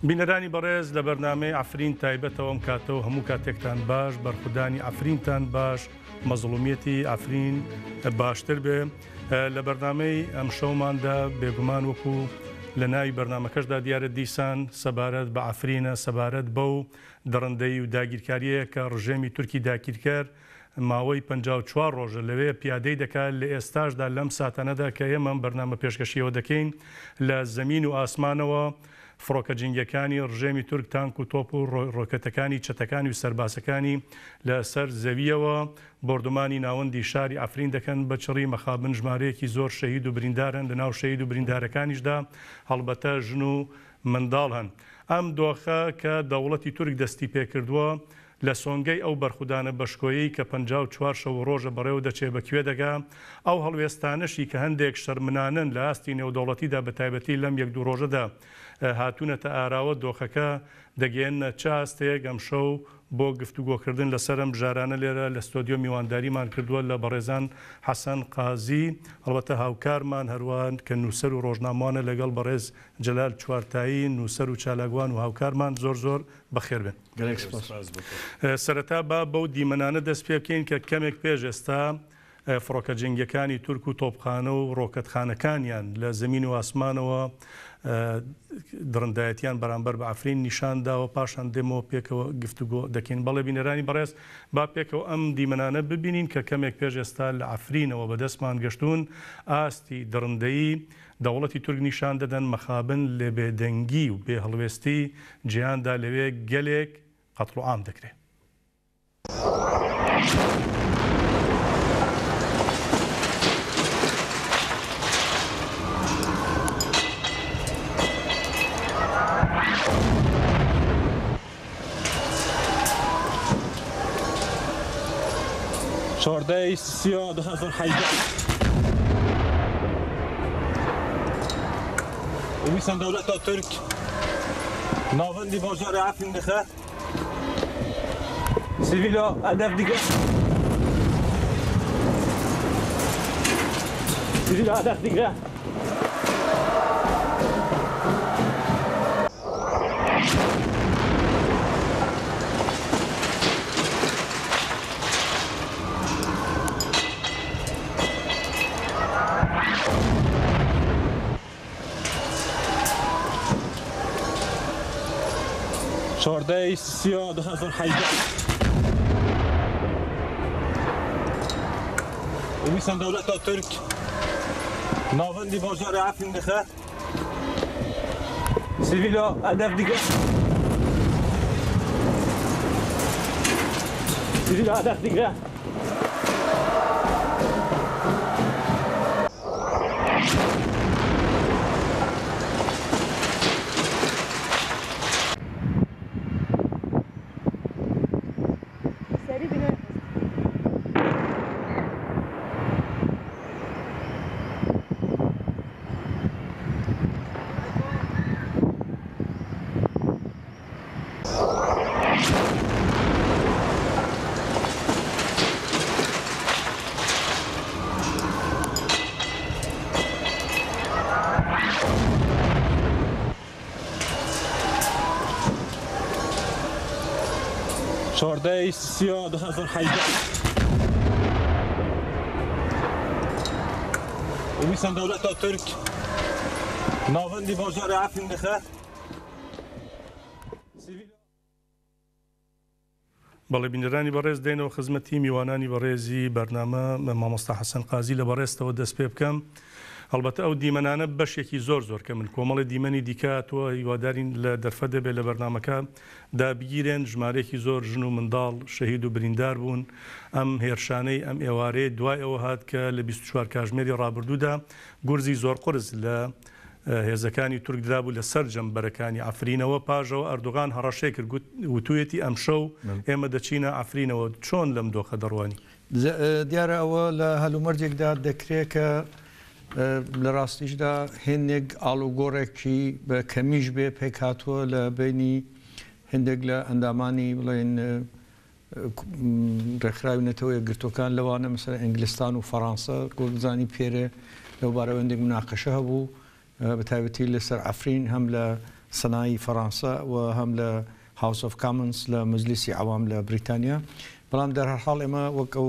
بینەرانی بەڕێز لە بەرنامەی عەفرین تایبەتەوە ئەم کاتە و هەموو کاتێکتان باش، بەرخودانی عەفرینتان باش، مەزڵومیەتی عەفرین باشتر بێ. لە بەرنامەی ئەمشەوماندا بێگومان وەکو لە ناوی بەرنامەکەشدا دیارە دیسان سەبارەت بە عەفرینە، سەبارەت بەو دڕندەیی و داگیرکاریەیە کە ڕژێمی تورکی داکیرکەر ماوەی 54 ڕۆژە لەوێ پیادەی دەکات، لە ئێستاشدا لەم ساتانەدا کە ئێمە ئەم بەرنامە پێشکەشیەوە دەکەین لە زەمین و ئاسمانەوە فڕۆکە جەنگیەکانی ڕژێمی تورک تانک و تۆپ و ڕۆکێتەکانی چەتەکانی و سەربازەکانی لە سەر زەویەوە بۆردومانی ناوەندی شاری عەفرین دەکەن بە چڕی، مەخابن ژمارەیەکی زۆر شەهید و بریندار هەن، لە ناو شەهید و بریندارەکانیشدا هەڵبەتە ژن و منداڵ هەن. ئەم دۆخە کە دەوڵەتی تورک دەستی پێکردووە لە سۆنگەی ئەو بەرخودانە بەشکۆیەی کە 54 شەو و ڕۆژە بەڕێوە دەچێ بە کوێ دەگا؟ ئەو هەڵوێستانەشی کە هەندێک شەرمنانەن لە ئاستی نێودەوڵەتیدا بە تایبەتی لەم یەک دوو ڕۆژەدا هاتوونەتە ئاراوە دۆخەکە دەگەیەننە چ ئاستێک؟ ئەمشەو بۆ گفتوگۆکردن لەسەر ئەم بژارانە لێرە لە ستۆدیۆ میوانداریمان کردووە لە بەڕێزان حەسەن قازی هەڵبەتە هاوکارمان هەروا کە نووسەر و ڕۆژنامەوانە لەگەڵ بەڕێز جەلال چوارتایی نووسەر و چالاکوان و هاوکارمان زۆر زۆر بەخێر بێن. گەلێک سپاس. سەرەتا با بەو دیمەنانە دەست پێ بکەین کە کەمێک پێش ئێستا فڕۆکە جەنگیەکانی تورک و تۆپخانە و ڕۆکەتخانەکانیان لە زەمین و ئاسمانەوە دڕندایەتیان بەرامبەر بە عەفرین نیشان داوە، پاشان دێمەوە پێکەوە گفتوگۆ دەکەین. بەڵێ بینەرانی بەڕێز با پێکەوە ئەم دیمەنانە ببینین کە کەمێک پێش ئێستا لە عەفرینەوە بەدەستمان گەشتوون، ئاستی دڕندەیی دەوڵەتی تورک نیشان دەدەن، مەخابن لە بێدەنگی و بێ هەڵوێستی جیهاندا لەوێ گەلێک قەتڵوعام دەکرێ. 14 سی 2018 ویسان دەولەتا تورک ناوەندی باژارê Efrîn dixe sivîla hedef digre sivîla hedef digre 14 سی 2018 ویسان دەولەتا تورک ناوەندی باژارê Efrîn dixe sivîla hedef digre sivîla hedef digre 14 سی 2018 ویسان دەولەتا تورک ناوەندی باژارê Efrîn dixe بەڵێ بینەرانی بەڕێز دێنەوە خزمەتی میوانانی بەڕێزی بەرنامە مامۆستا حەسەن قازی لە بەڕێزتەوە دەست پێ بکەم. هەڵبەتە ئەو دیمەنانە بەشێکی زۆر زۆر کەمن، کۆمەڵی دیمەنی دیکە هاتووە، هیوادارین لە دەرفەت دەبێت لە بەرنامەکە دا بگیرێن. ژمارەیەکی زۆر ژن و منداڵ شەهید و بریندار بوون. ئەم هێرشانەی ئەم ئێوارەیە دوای ئەوە هات کە لە 24 کاژمێری ڕابردوودا گورزی زۆر قورس لە هێزەکانی تورک درابوو لە سەرجەم بەرەکانی عەفرینەوە. پاش ئەوە ئەردۆغان هەڕەشەی کرد، وتوویەتی ئەمشەو ئێمە دەچینە عەفرینەوە. چۆن لەم دۆخە دەڕوانی؟ دیارە ئەوە لە هەلومەرجێکدا دەکرێت کە لە ڕاستیشدا هێندێک ئاڵوگۆڕێکی بە کەمیش بێ پێکهاتووە لە بینی هەندێک لە ئەندامانی بڵێن ڕێکخراوی نەتەوە یەکگرتووەکان، لەوانە مەسەلەن ئینگلستان و فەڕانسە. وەک بزانی پێرێ لەو بارەوە هەندێک مناقەشە هەبوو بە تایبەتی لەسەر عەفرین، هەم لە سەنای فەڕانسە و هەم لە House of Commons لە مەجلیسی عەوام لە بریتانیا. بەڵام دەرهەرحاڵ ئێمە وەک ئەو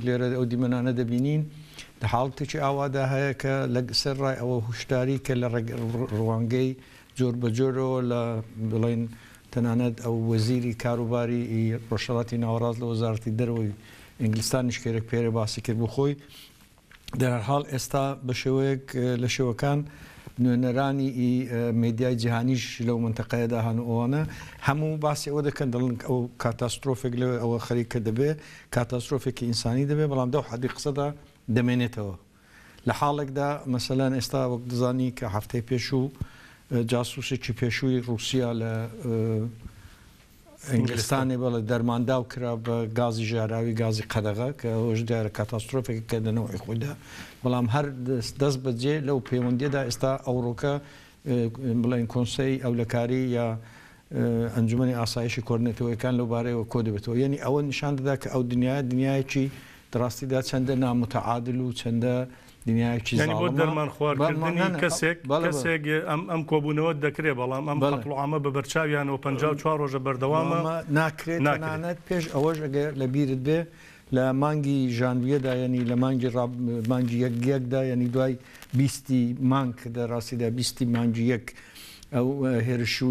لێرە ئەو دیمەنانە دەبینین لە حاڵەتێکی ئاوادا هەیە کە لە سەر ڕای ئەوە هوشداری کە لە ڕوانگەی جۆربەجۆرەوە لە بڵێن تەنانەت ئەو وەزیری کاروباری ڕۆژهەڵاتی ناوەڕاست لە وەزارەتی دەرەوەی ئینگلستانیش کێرێک پێرێ باسی کرد بۆ خۆی دەرهەرحاڵ ئێستا بە شێوەیەک لە شێوەکان نوێنەرانی ئی مێدیای جیهانیش لەو مەنتەقەیەدا هەن و ئەوانە هەموو باسی ئەوە دەکەن دەڵێن ئەو کاتاسترۆفێک لەوێ ئەوە خەریکە دەبێ کاتاسترۆفێکی ئینسانی دەبێ بەڵام دەو حەدی قسەدا دەمێنێتەوە لە حاڵێکدا مەسەلەن ئێستا وەک دەزانی کە هەفتەی پێشوو جاسوسێکی پێشووی ڕووسیا لە ئینگلستانێ بەڵێ دەرمانداو کرا بە گازی ژەهراوی گازی قەدەغە کە ئەوەش دیارە کاتاسترۆفێکە کە لە نەوعی خۆیدا بەڵام هەر دەست بەجێ لەو پەیوەندیەدا ئێستا ئەوڕۆکە بڵێن کۆنسەی ئەولەکاری یا ئەنجومەنی ئاسایشی کۆرنەتەوەیەکان لەو بارەیەوە کۆ دەبێتەوە یعنی ئەوە نیشان دەدا کە ئەو دنیایە دنیایەکی دڕاستیدا چەندە نامتعادل و چەندە دنیایەکی یانی بۆ زاڵمە. دەرمان بەڵام خواردکردنی نا نا کەسێک بەڵێ بەڵێ. کەسێک ئەم ئەم کۆبوونەوە دەکرێ بەڵام ئەم بەڵێ. قەتڵ و عامە بە بەرچاویانەوە 54 ڕۆژە بەردەوامە بەڵام ناکرێت ناکرێت. تەنانەت پێش ئەوەش ئەگەر لە بیرت بێ لە مانگی ژانویەدا یانی لە مانگی ڕاب مانگی یەک یەکدا یانی دوای بیستی مانگ کە دە ڕاستیدا بیستی مانگی یەک ئەو هێرش و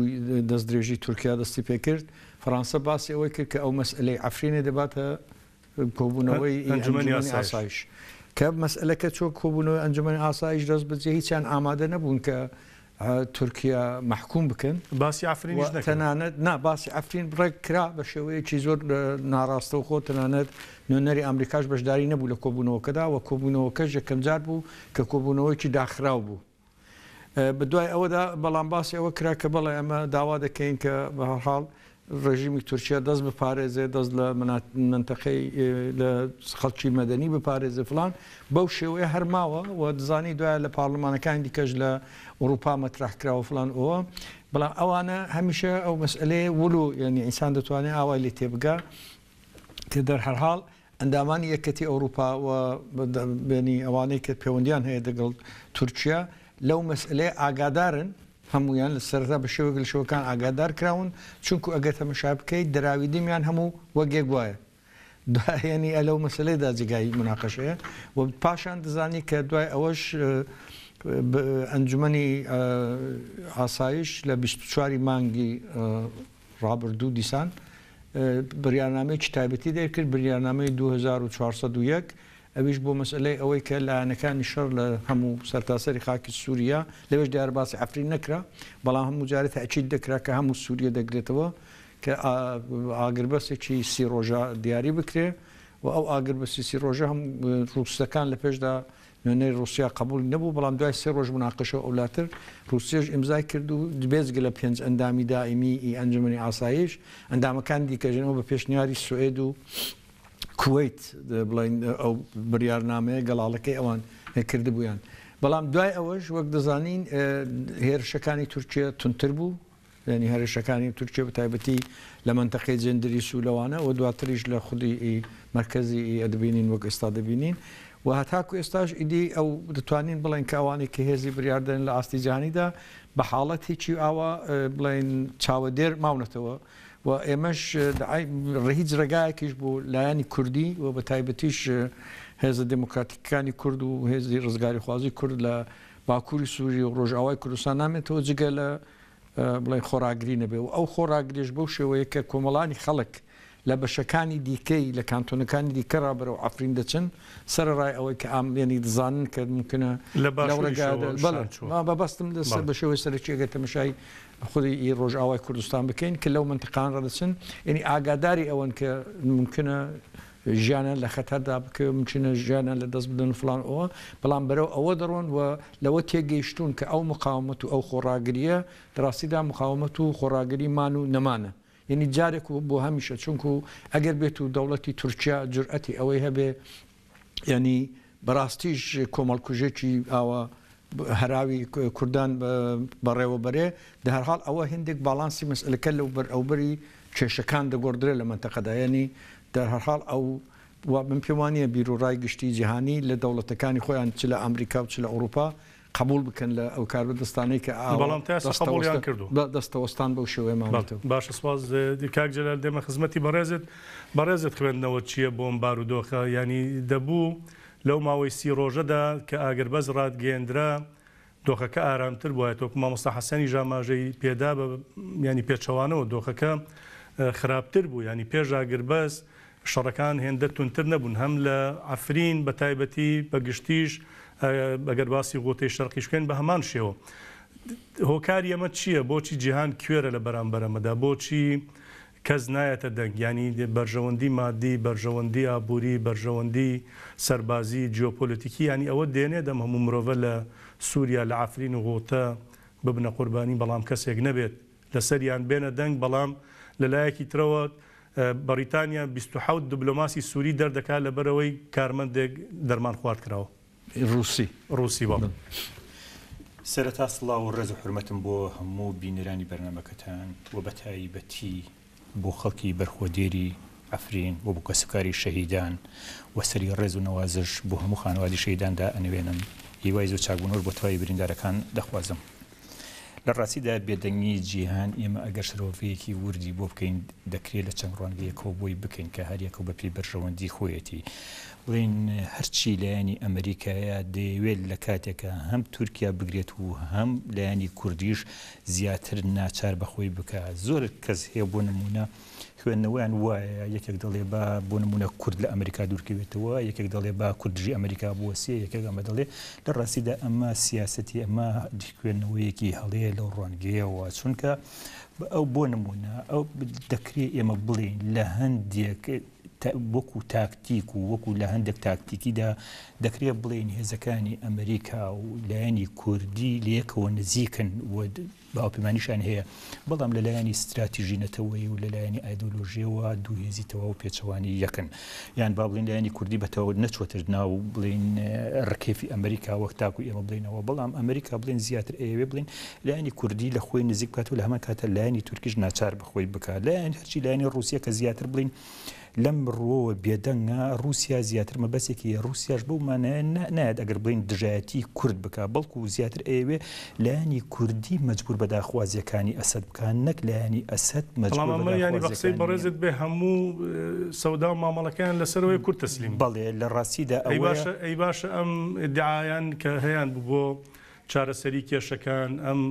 دەستدرێژی تورکیا دەستی پێکرد فەڕانسە باسی ئەوەی کرد کە ئەو مەسئەلەی عەفرینێ دەباتە کۆبوونەوەی ئەنجومەنی ئەنجومەنی ئاسایش. ئاسایش کە مەسئەلەکە چۆ کۆبوونەوەی ئەنجومەنی ئاسایش دەست بەجێ هیچیان ئامادە نەبوون کە تورکیا مەحکوم بکەن باسی و عەفرینیش نەکرا. تەنانەت نا باسی عەفرین ڕێک کرا بە شێوەیەکی زۆر ناڕاستەوخۆ تەنانەت نوێنەری ئەمریکاش بەشداری نەبوو لە کۆبوونەوەکەدا و کۆبوونەوەکەش یەکەمجار بوو کە کۆبوونەوەیەکی داخراو بوو. بەدوای ئەوەدا بەڵام باسی ئەوە کرا کە بەڵێ ئەمە داوا دەکەین کە بە هەرحاڵ ڕێژیمی تورکیا دەست بپارێزێ دەست لە مەنتەقەی لە خەڵکی مەدەنی بپارێزێ فڵان بەو شێوەیە هەر ماوە و دەزانی دوایە لە پارلمانەکانی دیکەش لە ئورووپا مەترەح کراوە فڵان ئەوە بەڵام ئەوانە هەمیشە ئەو مەسئلەیە ولو یعنی ئینسان دەتوانێت ئاوای لێ تێبگا کە دەرهەرحاڵ ئەندامانی یەکەتی ئەوروپا و بێنی ئەوانەی کە پێوەندیان هەیە دەگەڵ تورکیا لەو مەسئلەیە ئاگادارن، هەموویان لە سەرەتا بە شێوەیەک لە شێوەکان ئاگادار کراون، چونکو ئەگەر تەمەشا بکەیت دراویدمیان هەموو وەک یەک وایە. یانی لەو مەسئلەیەدا جێگای موناقەشەیە و پاشان دەزانی کە دوای ئەوەش ئەنجومەنی ئاسایش لە 24 ی مانگی ڕابردوو دیسان بڕیارنامەیەکی تایبەتی دەرکرد، بریارنامەی 2401، ئەویش بۆ مەسئەلەی ئەوەی کە لایەنەکانی شەڕ لە هەموو سەرتاسەری خاکی سووریا، لەوێش دیارە باسی عەفرین نەکرا، بەڵام هەموو جارێ تەئکید دەکرا کە هەموو سووریە دەگرێتەوە کە ئاگربەسێکی سی ڕۆژە دیاری بکرێ و ئەو ئاگربەسی سی ڕۆژە هەم ڕووسەکان لە پێشدا نوێنەری ڕووسیا قەبووڵی نەبوو، بەڵام دوای سێ ڕۆژ موناقەشە و ئەولاتر ڕووسیەش ئیمزای کرد و بێجگە لە پێنج ئەندامی دائیمی ی ئەنجومەنی ئاسایش، ئەندامەکانی دیکەش ئەوە بە پێشنیاری سوئێد و کوەیت بڵێین ئەو بڕیارنامەیە گەڵاڵەکەی ئەوان کردبوویان. بەڵام دوای ئەوەش وەک دەزانین هێرشەکانی تورکیە توندتر بوو، یانی هێرشەکانی تورکیە بە تایبەتی لە مەنتەقەی جندریس و لەوانە و دواتریش لە خودی ئی مەرکەزی ئی ئەدبینین وەک ئێستا دەبینین و هەتاکو ئێستاش ئیدی ئەو دەتوانین بڵێن کە ئەوانەی کە هێزی بریاردەرن لە ئاستی جیهانیدا بە حاڵەتێکی ئاوا بڵێن چاوەدێر ماونەتەوە و ئێمەش هیچ ڕێگایەکیش بۆ لایەنی کوردی و بە تایبەتیش هێزە دێموکراتیکەکانی کورد و هێزی ڕزگاریخوازی کورد لە باکووری سووریە و ڕۆژئاوای کوردستان نامێنێتەوە جگە لە بڵێن خۆڕاگری نەبێ و ئەو خۆڕاگریش بەو شێوەیە کە کۆمەڵانی خەڵک لە بەشەکانی دیکەی لە کانتۆنەکانی دیکە ڕا بەرەو عەفرین دەچن سەرەڕای ئەوەی کە ئام یەنی دەزانن کە مومکنە لە لەو باشووریشەوە ڕێگایەدا بەڵێ شان چووە. ما مەبەستم لە سەر بەڵێ. بە شێوەی سەرەکی ئەگەر تەمەشای خودی ئی ڕۆژئاوای کوردستان بکەین کە لەو مەنتقانە ڕا دەچن یەنی ئاگاداری ئەوەن کە مومکنە ژیانیان لە خەتەردا بکەوێت، مومکنە ژیانیان لە دەست بدەن و فڵان و ئەوە، بەڵام بەرەو ئەوە دەڕۆن و لەوە تێگەیشتوون کە ئەو مقاومەت و ئەو خۆڕاگرییە لە ڕاستیدا مقاومەت و خۆڕاگری مان و نەمانە. یەنی جارێک و بۆ هەمیشە، چونکو ئەگەر بێت و دەوڵەتی تورکیا جورئەتی ئەوەی هەبێ یەنی بەڕاستیش کۆمەڵکوژێکی ئاوا هەراوی کوردان بەڕێوە بەرێ، دەهەرحاڵ ئەوە هێندێک باڵانسی مەسئەلەکە لەو بەر ئەوبەری کێشەکان دەگۆڕدرێ لە مەنتەقەدا، یانی دەرهەرحاڵ ئەو وا من پێم وا نییە بیروڕای گشتی جیهانی لە دەوڵەتەکانی خۆیان چ لە ئامریکا و چ لە ئوڕووپا. قبوڵ بکەن لە ئەو کاربەدەستانەی کە ئاوا بەڵام تا ئێستا قبوڵیان کردووە. دەستەوەستان بەو شێوەیە ماونەتەوە. باشە سوپاس کاک جەلال دێمە خزمەتی بەڕێزت. بەڕێزت خوێندنەوەت چییە بۆ ئەم بارودۆخە؟ یانی دەبوو لەو ماوەی سی ڕۆژەدا کە ئاگربەست ڕادگەیەندرا دۆخەکە ئارامتر بوایە وەکو مامۆستا حەسەنیش ئاماژەی پێدا بە یانی پێچەوانەوە دۆخەکە خراپتر بوو یانی پێش ئاگربەست شەڕەکان هێندە توندتر نەبوون هەم لە عەفرین بە تایبەتی بە گشتیش ئەگەر باسی غوتەی شەرقیش بکەین بە هەمان شێوە هۆکاری ئەمە چییە بۆچی جیهان کوێرە لە بەرامبەر ئەمەدا بۆچی کەس نایەتە دەنگ یانی بەرژەوەندی مادی، بەرژەوەندی ئابووری، بەرژەوەندی سەربازی، جیۆپۆلەتیکی یانی ئەوە دێنێت ئەم هەموو مرۆڤە لە سووریا لە عەفرین و غوتە ببنە قوربانی بەڵام کەسێک نەبێت لەسەریان بێنە دەنگ بەڵام لە لایەکی ترەوە بەڕیتانیا 27 دبلۆماسی سووری دەردەکات لەبەرئەوەی کارمەندێک دەرمان خوارد کراوە. ڕووسی. ڕووسی بەڵێ. سەرەتا سڵاو و ڕێز و حورمەتم بۆ هەموو بینەرانی بەرنامەکەتان و بەتایبەتی بۆ خەڵکی بەرخۆدێری عەفرین و بۆ کەسوکاری شەهیدان و سەری ڕێز و نەوازش بۆ هەموو خانەوادی شەهیدان دائەنەوێنم، هیوای زوو چاکبوونەوەش بۆ تەواوی بریندارەکان دەخوازم. لە ڕاستیدا بێدەنگی جیهان ئێمە ئەگەر شرۆڤەیەکی وردی بۆ بکەین دەکرێت لە چەند ڕوانگەیەکەوە بۆی بکەین کە هەریەکەو بە پێی بەرژەوەندی خۆیەتی بڵێین هەرچی لایەنی ئەمریکایە دەیەوێت لە کاتێکا هەم تورکیا بگرێت و هەم لایەنی کوردیش زیاتر ناچار بەخۆی بکا زۆر کەس هەیە بۆ نمونە خوێندنەوەیان وایە، یەکێک دەڵێ با بۆ نموونە کورد لە ئەمریکا دوورکەوێتەوە، یەکێک دەڵێ با کورد دژی ئەمریکا بوەسێ، یەکێک ئەمە دەڵێ. لە ڕاستیدا ئەمە سیاسەتی ئەمە خوێندنەوەیەکی هەڵەیە لەو ڕوانگەیەوە، چونکە ئەو بۆ نموونە ئەو دەکرێ ئێمە بڵێین لە هەندێک وەکو تاکتیک و وەکو لە هەندێک تاکتیکیدا دەکرێت بڵێین هێزەکانی ئەمریکا و لایەنی کوردی لەیەکەوە نزیکن و هاوپەیمانیشیان هەیە، بەڵام لە لایەنی ستراتیژی نەتەوەیی و لە لایەنی ئایدۆلۆژییەوە دوو هێزی تەواو پێچەوانەی یەکن. یان با بڵێین لایەنی کوردی بە تەواو نەچووەتە ناو بڵێین ڕکێفی ئەمریکا وەک تاکو ئێمە بڵێینەوە، بەڵام ئەمریکا بڵێین زیاتر ئەیەوێ بڵێین لایەنی کوردی لە خۆی نزیک بکات و لە هەمان کاتە لایەنی تورکیش ناچار بە خۆی بکات. لایەن هەرچی لایەنی ڕووسیە کە زیاتر بڵێین لەم ڕووەوە بێدەنگە، ڕووسیا زیاتر مەبەستێکی هەیە، ڕووسیاش بەو مانایە نایەت ئەگەر بڵێین دژایەتی کورد بکا، بەڵکو زیاتر ئەیەوێ لایەنی کوردی مەجبوور بە داخوازییەکانی ئەسەد بکا نەک لایەنی ئەسەد مەجبوور بەڵام بە ئەمە یانی بە قسەی داخوازییەکانی. بەڕێزت بێ هەموو سەودا و مامەڵەکەیان لەسەر ئەوەیە کورد تەسلیم بێ. بەڵێ لە ڕاستیدا ئەی ئەوەیە. باشە ئەی باشە ئەم ئیدعایان کە هەیان بوو بۆ چارەسەری کێشەکان، ئەم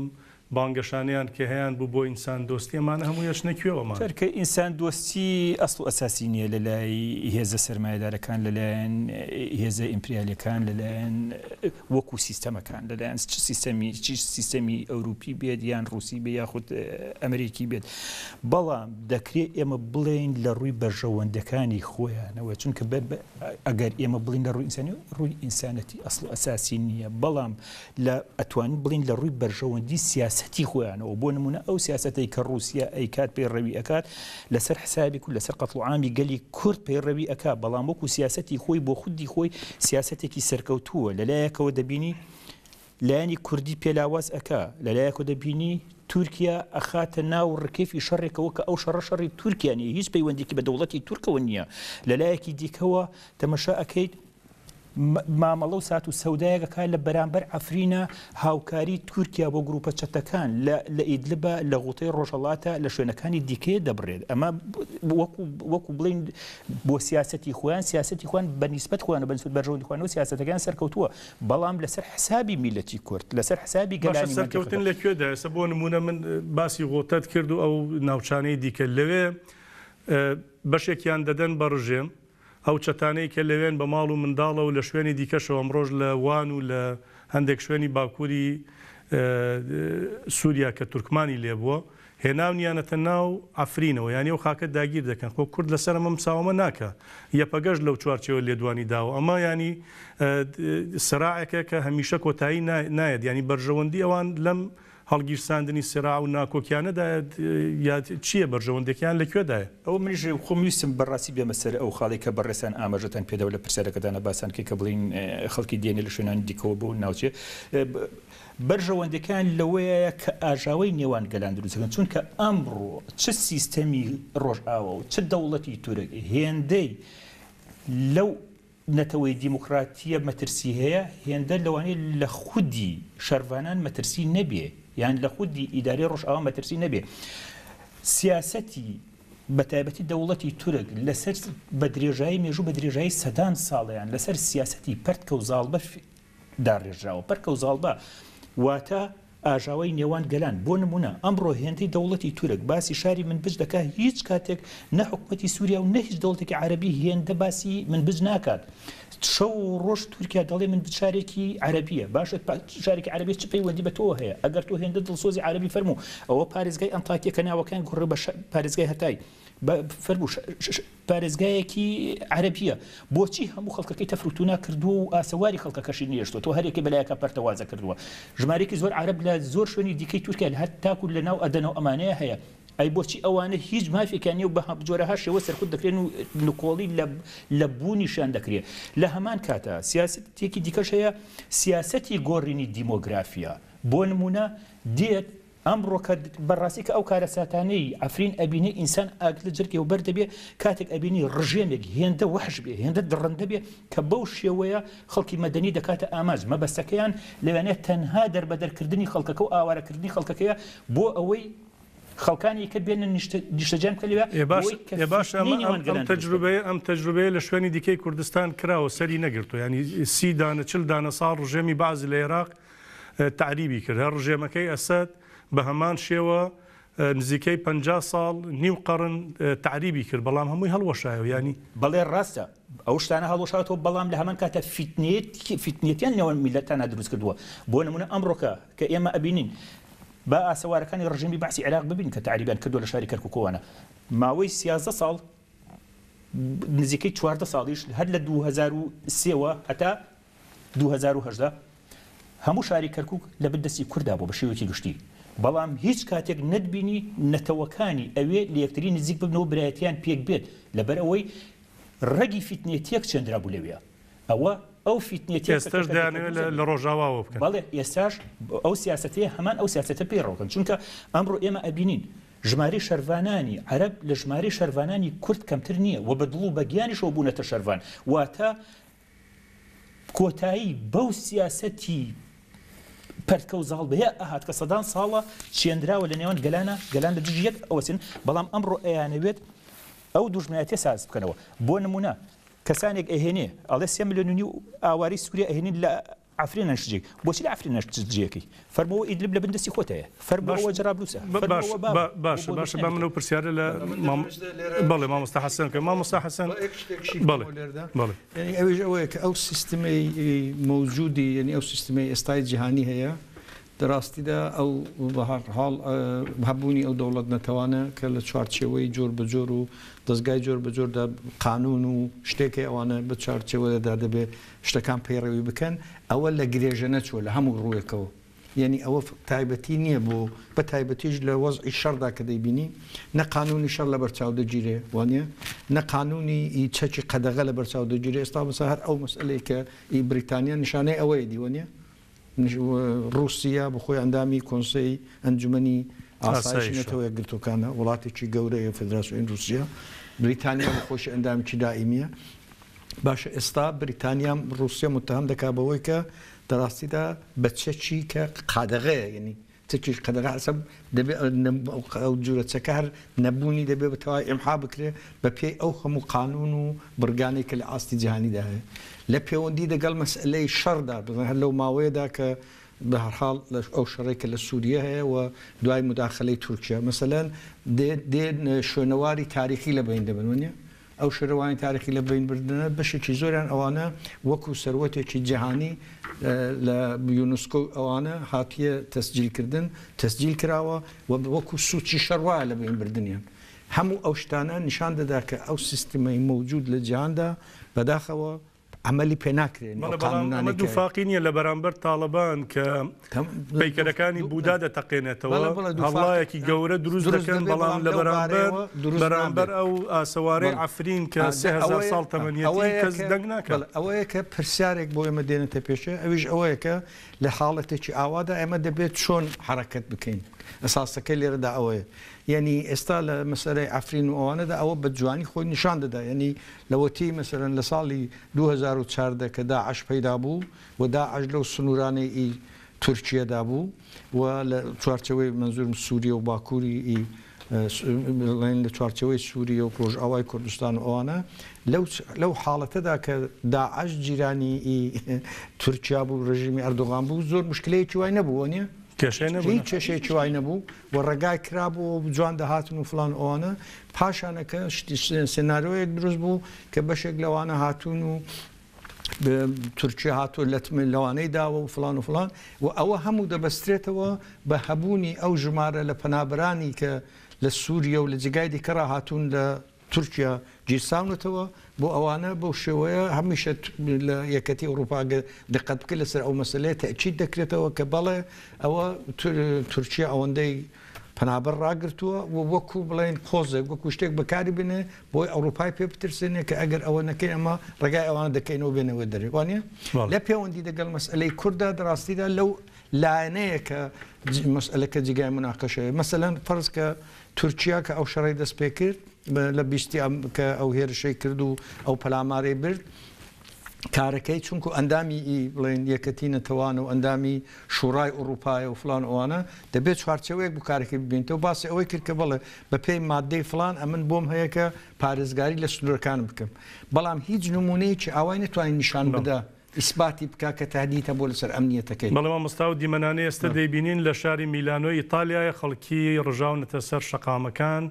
بانگەشانەیان کە هەیان بوو بۆ ئینسان دۆستی ئەمانە هەمووی ئەچنە کوێوە ئەمانە؟ چونکە ئینسان دۆستی ئەسڵ و ئەساسی نییە لە لای هێزە سەرمایەدارەکان، لە لایەن هێزە ئیمپریالیەکان، لە لایەن وەکو سیستەمەکان، لە لایەن چ سیستەمی چ سیستەمی ئەوروپی بێت یان ڕوسی بێ یاخود ئەمریکی بێت. بەڵام دەکرێ ئێمە بڵێین لە ڕووی بەرژەوەندەکانی خۆیانەوە، چونکە ئەگەر ئێمە بڵێین لە ڕووی ئینسانی ڕووی ئینسانەتی ئەسڵ و ئەساسی نییە، بەڵام لە ئەتوانین بڵێین لە ڕووی بەرژەوەندی سیاسەتی خۆیانەوە بۆ نمونە ئەو سیاسەتەی کە ڕووسیا ئەیکات پەیڕەوی ئەکات لەسەر حسابی کورد لەسەر قەتڵ و عامی گەلی کورد پەیڕەوی ئەکا بەڵام وەکو سیاسەتی خۆی بۆ خودی خۆی سیاسەتێکی سەرکەوتووە لەلایەکەوە دەبینی لایەنی کوردی پێلاواز ئەکا لەلایەکەوە دەبینی تورکیا ئەخاتە ناو ڕکێفی شەڕێکەوە کە ئەو شەڕە شەڕی تورکیا نیە هیچ پەیوەندێکی بە دەوڵەتی تورکەوە نییە لەلایەکی دیکەوە تەمەشا ئەکەیت مامەڵە و سات و سەودایەک ئەکات لە بەرامبەر عەفرینە هاوکاری تورکیا بۆ گروپە چەتەکان لە لە ئیدلبە لە غوتەی ڕۆژهەڵاتە لە شوێنەکانی دیکەیە دەبرێت ئەمە وەکو وەکو بڵین بۆ سیاسەتی خۆیان سیاسەتی خۆیان بە نیسبەت خۆیان و بە نیسبەت بەرژەوەندی خۆیانەوە سیاسەتەکەیان سەرکەوتووە بەڵام لەسەر حسابی میللەتی کورد لەسەر حسابی باشە گەلانی سەرکەوتن مەنتیقەکە. لە کوێدا ئێستا بۆ نموونە من باسی غوتەت کرد و ئەو ناوچانەی دیکە لەوێ بەشێکیان دەدەن بە ڕژێم ئەو چەتانەی کە لەوێن بە ماڵ و منداڵەوە لە شوێنی دیکەشەوە ئەمڕۆش لە وان و لە هەندێک شوێنی باکووری سووریا کە تورکمانی لێبووە هێناونیانەتە ناو عەفرینەوە یانی ئەو خاکە داگیر دەکەن خۆ کورد لەسەر ئەمە مساوەمە ناکا یەپەگەش لەو چوارچێوە لێدوانی داوە ئەمە یانی سەراعێکە کە هەمیشە کۆتایی نایەت یانی بەرژەوەندی ئەوان لەم هەڵگیرساندنی سراع و ناکۆکیانەدایە یا چییە بەرژەوەندیەکەیان لە کوێدایە؟ ئەوە منیش خۆم ویستم بەڕاستی بێمە سەر ئەو خاڵەی کە بەڕێزتان ئاماژەتان پێدا و لە پرسیارەکەتانا باستان کرد کە بڵێین خەڵکی دێنێ لە شوێنانی دیکەوە بۆ ناوچێ بەرژەوەندیەکەیان لەوەیە کە ئاژاوەی نێوان گەلان دروست دەکەن چونکە ئەمڕۆ چ سیستەمی ڕۆژئاوا و چ دەوڵەتی تورک هێندەی لەو. نەتەوەی دیموکراتییە مەترسی هەیە، هێندە لەوانەیە لە خودی شەرڤانان مەترسی نەبێ، یان لە خودی ئیدارەی ڕۆژئاوا مەترسی نەبێ. سیاسەتی بە تایبەتی دەوڵەتی تورک لەسەر بە درێژایی مێژوو بە درێژایی سەدان ساڵیان لەسەر سیاسەتی پەرتکە و زاڵبە داڕێژراوە. پەرکە و زاڵبە واتە ئاژاوەی نێوان گەلان، بۆ نموونە ئەمڕۆ هێندەی دەوڵەتی تورک باسی شاری منبج دەکات هیچ کاتێک نە حکومەتی سووریا و نە هیچ دەوڵەتێکی عەرەبی هێندە باسی منبج ناکات. شەو و ڕۆژ تورکیا دەڵێ منبج شارێکی عەرەبییە، باشە شارێکی عەرەبی چ پەیوەندی بە تۆوە هەیە؟ ئەگەر تۆ هێندە دڵسۆزی عەرەبی فەرموو ئەوە پارێزگای ئەنتاکیە کە ناوەکەیان گۆڕی بە پارێزگای هەتای فەرموو پارێزگایەکی عەرەبییە، بۆچی هەموو خەڵکەکەی تەفروتونا کردووە و ئاسەواری خەڵکەکەشی نەهێشتووەتەوە، هەریەکەی بەلایەکا پەرتەوازە کردووە. ژمارەیەکی زۆر عەرەب لە زۆر شوێنی دیکەی تورکیا هەر تاکو لە ناو ئەدەنە و ئەمانەیە هەیە، ئەی بۆچی ئەوانە هیچ مافێکیان نییە و بە جۆرەها شێوە سەرکوت دەکرێن و نکۆڵی لە بوونیشیان دەکرێت. لە هەمان کاتا سیاسەتێکی دیکەش هەیە، سیاسەتی گۆڕینی دیمۆگرافیا. بۆ نموونە دێت ئەمڕۆ کە بەڕاستی کە ئەو کارەساتانەی عەفرین ئەبینێ ئینسان ئاگر لە جەرگیەوە بەر دەبێ کاتێک ئەبینی ڕژێمێک هێندە وەحش بێ هێندە دڕندە بێ کە بەو شێوەیە خەڵکی مەدەنی دەکاتە ئامانج مەبەستەکەیان لەوانەیە تەنها دەربەدەرکردنی خەڵکەکە و ئاوارەکردنی خەڵکەکەیە بۆ ئەوەی خەڵکانی کە بێنن نیشتەجیان بکەن لەوێ ئێ باش بۆی کە ئێ باشە فیتنەی ئەمە نێوان ئەم گەلان دروست بکەن. تەجروبەیە ئەم تەجروبەیە لە شوێنی دیکەی کوردستان کراوە سەری نەگرتووە یانی سی دانە چل دانە ساڵ ڕژێمی بەعس لە ئێراق تەعریبی کرد، هەر ڕژێمەکەی ئەسەد بە هەمان شێوە نزیکەی 50 ساڵ نیو قەڕن تەعریبی کرد، بەڵام هەمووی هەڵوەشایەوە یانی. بەڵێ ڕاستە ئەو شتانە هەڵوەشاوەتەوە، بەڵام لە هەمان کاتە فیتنیەتیان نێوان میللەتانا دروست کردووە، بۆ نموونە ئەمڕۆکە کە ئێمە ئەبینین با ئاسەوارەکانی ڕژێمی بەعسی عێراق ببینین کە تەعریبیان کردووە لە شاری کەرکوکەوانە ماوەی 13 ساڵ نزیکەی 14 ساڵیش هەر لە 2003 وە هەتا 2018 هەموو شاری کەرکوک لە بن دەستی کوردا بوو بە شێوەیەکی گشتی، بەڵام هیچ کاتێک نەتبینی نەتەوەکانی ئەوێ لە یەکتری نزیک ببنەوە برایەتیان پێک بێت، لەبەر ئەوەی ڕەگی فیتنەیە تێک چێندرابوو لەوێ، ئەوە ئەو فیتنەیە تێک ئێستاش دەیانەوێت لە ڕۆژاواوە بکەن. بەڵێ ئێستاش ئەو سیاسەتەیە هەمان ئەو سیاسەتە پەیڕەو کەن، چونکە ئەمڕۆ ئێمە ئەبینین ژمارەی شەرڤانانی عەرەب لە ژمارەی شەرڤانانی کورد کەمتر نییە و بە دڵ و بە گیانیشەوە بوونەتە شەرڤان، واتە کۆتایی بەو سیاسەتی پەرتکە و زاڵبەیە ئەهات کە سەدان ساڵە چێنراوە لە نێوان گەلانە، گەلان لە دژی یەک ئەوەسن، بەڵام ئەمڕۆ ئەیانەوێت ئەو دوژمنایەتیە ساز بکەنەوە. بۆ نمونە کەسانێک ئەهێنێ ئەڵێ سێ ملیۆن و نیو ئاوارەی سووریا ئەهێنین لە عەفرین نەشتجێ، بۆچی لە عەفرین نەشتجێکەی؟ فەرموو ئەوە ئیدلب لە بن دەستی خۆتایە، فەرموو ئەوە جەرابلوسە، فەرموو ئەوە بابە، باشە باشە با من ئەو پرسیارە لە بەڵێ مامۆستا حەسەن بکەم. مامۆستا حەسەن بەڵێ بەڵێ. یانی ئەویش ئەوەیە کە ئەو سیستمەی مەوجودی یانی ئەو سیستمەی ئێستای جیهانی هەیە دە ڕاستیدا ئەو بە هەر حاڵ هەبوونی ئەو دەوڵەت نەتەوانە کە لە چوارچێوەی جۆر بە جۆر و دەزگای جۆر بە جۆردا قانوون و شتێک هەیە ئەوانە بە چوارچێوەدا دەبێ شتەکان پەیڕەوی بکەن ئەوە لە گرێژە نەچووە لە هەموو ڕووێکەوە یەنی ئەوە تایبەتی نییە بۆ بە تایبەتیش لە وەزعی شەڕدا کە دەیبینی نە قانوونی شەڕ لەبەر چاو دەگیرێ وانە نە قانوونی ئی چەکی قەدەغە لەبەر چاو دەگیرێ ئێستا مەسا هەر ئەو مەسئلەی کە ئی بریتانیا نیشانەی ئەوەیە دی وانە ڕووسیا بە خۆی ئەندامی کۆنسەی ئەنجومەنی ئاسایشی نەتەوە یەکگرتووەکانە، وڵاتێکی گەورەیە فێدراسیۆنی ڕووسیا، بریتانیا بە خۆشی ئەندامێکی دائیمیە. باشە ئێستا بریتانیا ڕووسیا متهم دەکات بەوەی کە دەڕاستیدا بە چەکی کە قادەغەیە یعنی چەکی قەدەغە حساب دەبێ ئەو جورە چەکە هەر نەبوونی دەبێ بە تەواوی ئیمحا بکرێ بە پێی ئەو هەموو قانوون و بڕگانەی کە لە ئاستی جیهانیدا هەیە لە پێوەندی دەگەڵ مەسئەلەی شەڕدا بزان هەر لەو ماوەیەدا کە بە هەر حاڵ ئەو شەڕەی کە لە سووریە هەیە و دوای موداخەلەی تورکیا مەسەلەن دێ دێ شوێنەواری تاریخی لە بەین دەبن وەنیە؟ ئەو شەرەوانی تاریخی لە بەین بردنە بەشێکی زۆریان ئەوانە وەکو سەروەتێکی جیهانی لە یونسکۆ ئەوانە هاتیە تەسجیل کردن تەسجیل کراوە و وەکو سوچی شەڕ وایە لە بەین بردنیان هەموو ئەو شتانە نیشان دەدا کە ئەو سیستمەی مەوجود لە جیهاندا بەداخەوە عەمەلی پێ ناکرێن بەڵێ بەڵام ئەمە دووفاقی نییە لە بەرامبەر تاڵەبان کە پەیکەرەکانی بودا دەتەقێنێتەوە هەڵڵایەکی گەورە دروست دەکەن بەڵام لە بەرامبەر بەرامبەر ئەو ئاسەوارەی عەفرین کە 3000 ساڵ تەمەنیەتی کەس دەنگ ناکات. ئەوەیە کە پرسیارێک بۆ ئێمە دێنێتە پێشێ ئەویش ئەوەیە کە لە حاڵەتێکی ئاوادا ئێمە دەبێت چۆن حەرەکەت بکەین ئەساسەکەی لێرەدا ئەوەیە یەنی ئێستا لە مەسەلەی عەفرین و ئەوانەدا ئەوە بە جوانی خۆی نیشان دەدا یەنی لەوەتی مەسەلەن لە ساڵی 2000. 2014 کە داعش پەیدا بوو و داعش لەو سنوورانەی ئی تورکیەدا بوو و لە چوارچێوەی مەنزوورم سووریە و باکووری ئی بڵێن لە چوارچێوەی سووریە و ڕۆژئاوای کوردستان و ئەوانە لەو لەو حاڵەتەدا کە داعش جیرانی ئی تورکیا بوو ڕژیمی ئەردۆغان بوو زۆر مشکلەیەکی وای نەبوو وەنیە؟ کێشەی نەبوو هیچ کێشەیەکی وای نەبوو و ڕێگای کرابوو و جوان دەهاتن و فڵان و ئەوانە پاشانەکە سێنارۆیەک دروست بوو کە بەشێک لەوانە هاتوون و تورکیا هاتووە لەتمە لەوانەی داوە و فڵان و فڵان و ئەوە هەموو دەبەسترێتەوە بە هەبوونی ئەو ژمارە لە پەنابەرانی کە لە سووریە و لە جێگای دیکەڕا هاتوون لە تورکیا گیرساونەتەوە بۆ ئەوانە بەو شێوەیە هەمیشە لە یەکەتی ئەوروپا گەر دقەت بکەی لەسەر ئەو مەسەلەیە تەئکید دەکرێتەوە کە بەڵێ ئەوە تورکیا ئەوەندەی پەنابەر ڕاگرتووە و وەکو بڵێن قۆزێک وەکو شتێک بەکاری بێنێ بۆی ئەوروپای پێ بترسێنێ کە ئەگەر ئەوە نەکەین ئەمە ڕێگای ئەوانە دەکەینەوە بێنەوە دەرێ وانە لە پەیوەندی دەگەڵ مەسئلەی کورددا دەڕاستیدا لەو لایەنەیە کە مەسئلەکە جێگای مناقەشەیە مەسەلەن فەرز کە تورکیا کە ئەو شەڕەی دەست پێ کرد لە بیستی کە ئەو هێرشەی کرد و ئەو پەلامارەی برد کارەکەی چونکو ئەندامی ئی بڵێن یەکەتی نەتەوان و ئەندامی شوڕای ئوڕوپایە و فڵان ئەوانە دەبێت چوارچێوەیەک بۆ کارەکەی ببینێتەوە باسی ئەوەی کرد کە بەڵێ بە پێی ماددەی فڵان ئەمن بۆم هەیە کە پارێزگاری لە سنوورەکانم بکەم بەڵام هیچ نموونەیەکی ئاوای نەتوانی نیشان بدا ئیسباتی بکا کە تەهدیدە بۆ لەسەر ئەمنیەتەکەی. بەڵێ مامۆستا ئەو دیمەنانەی ئێستە دەیبینین لە شاری میلانۆی ئیتالیایە خەڵکی ڕژاونەتە سەر شەقامەکان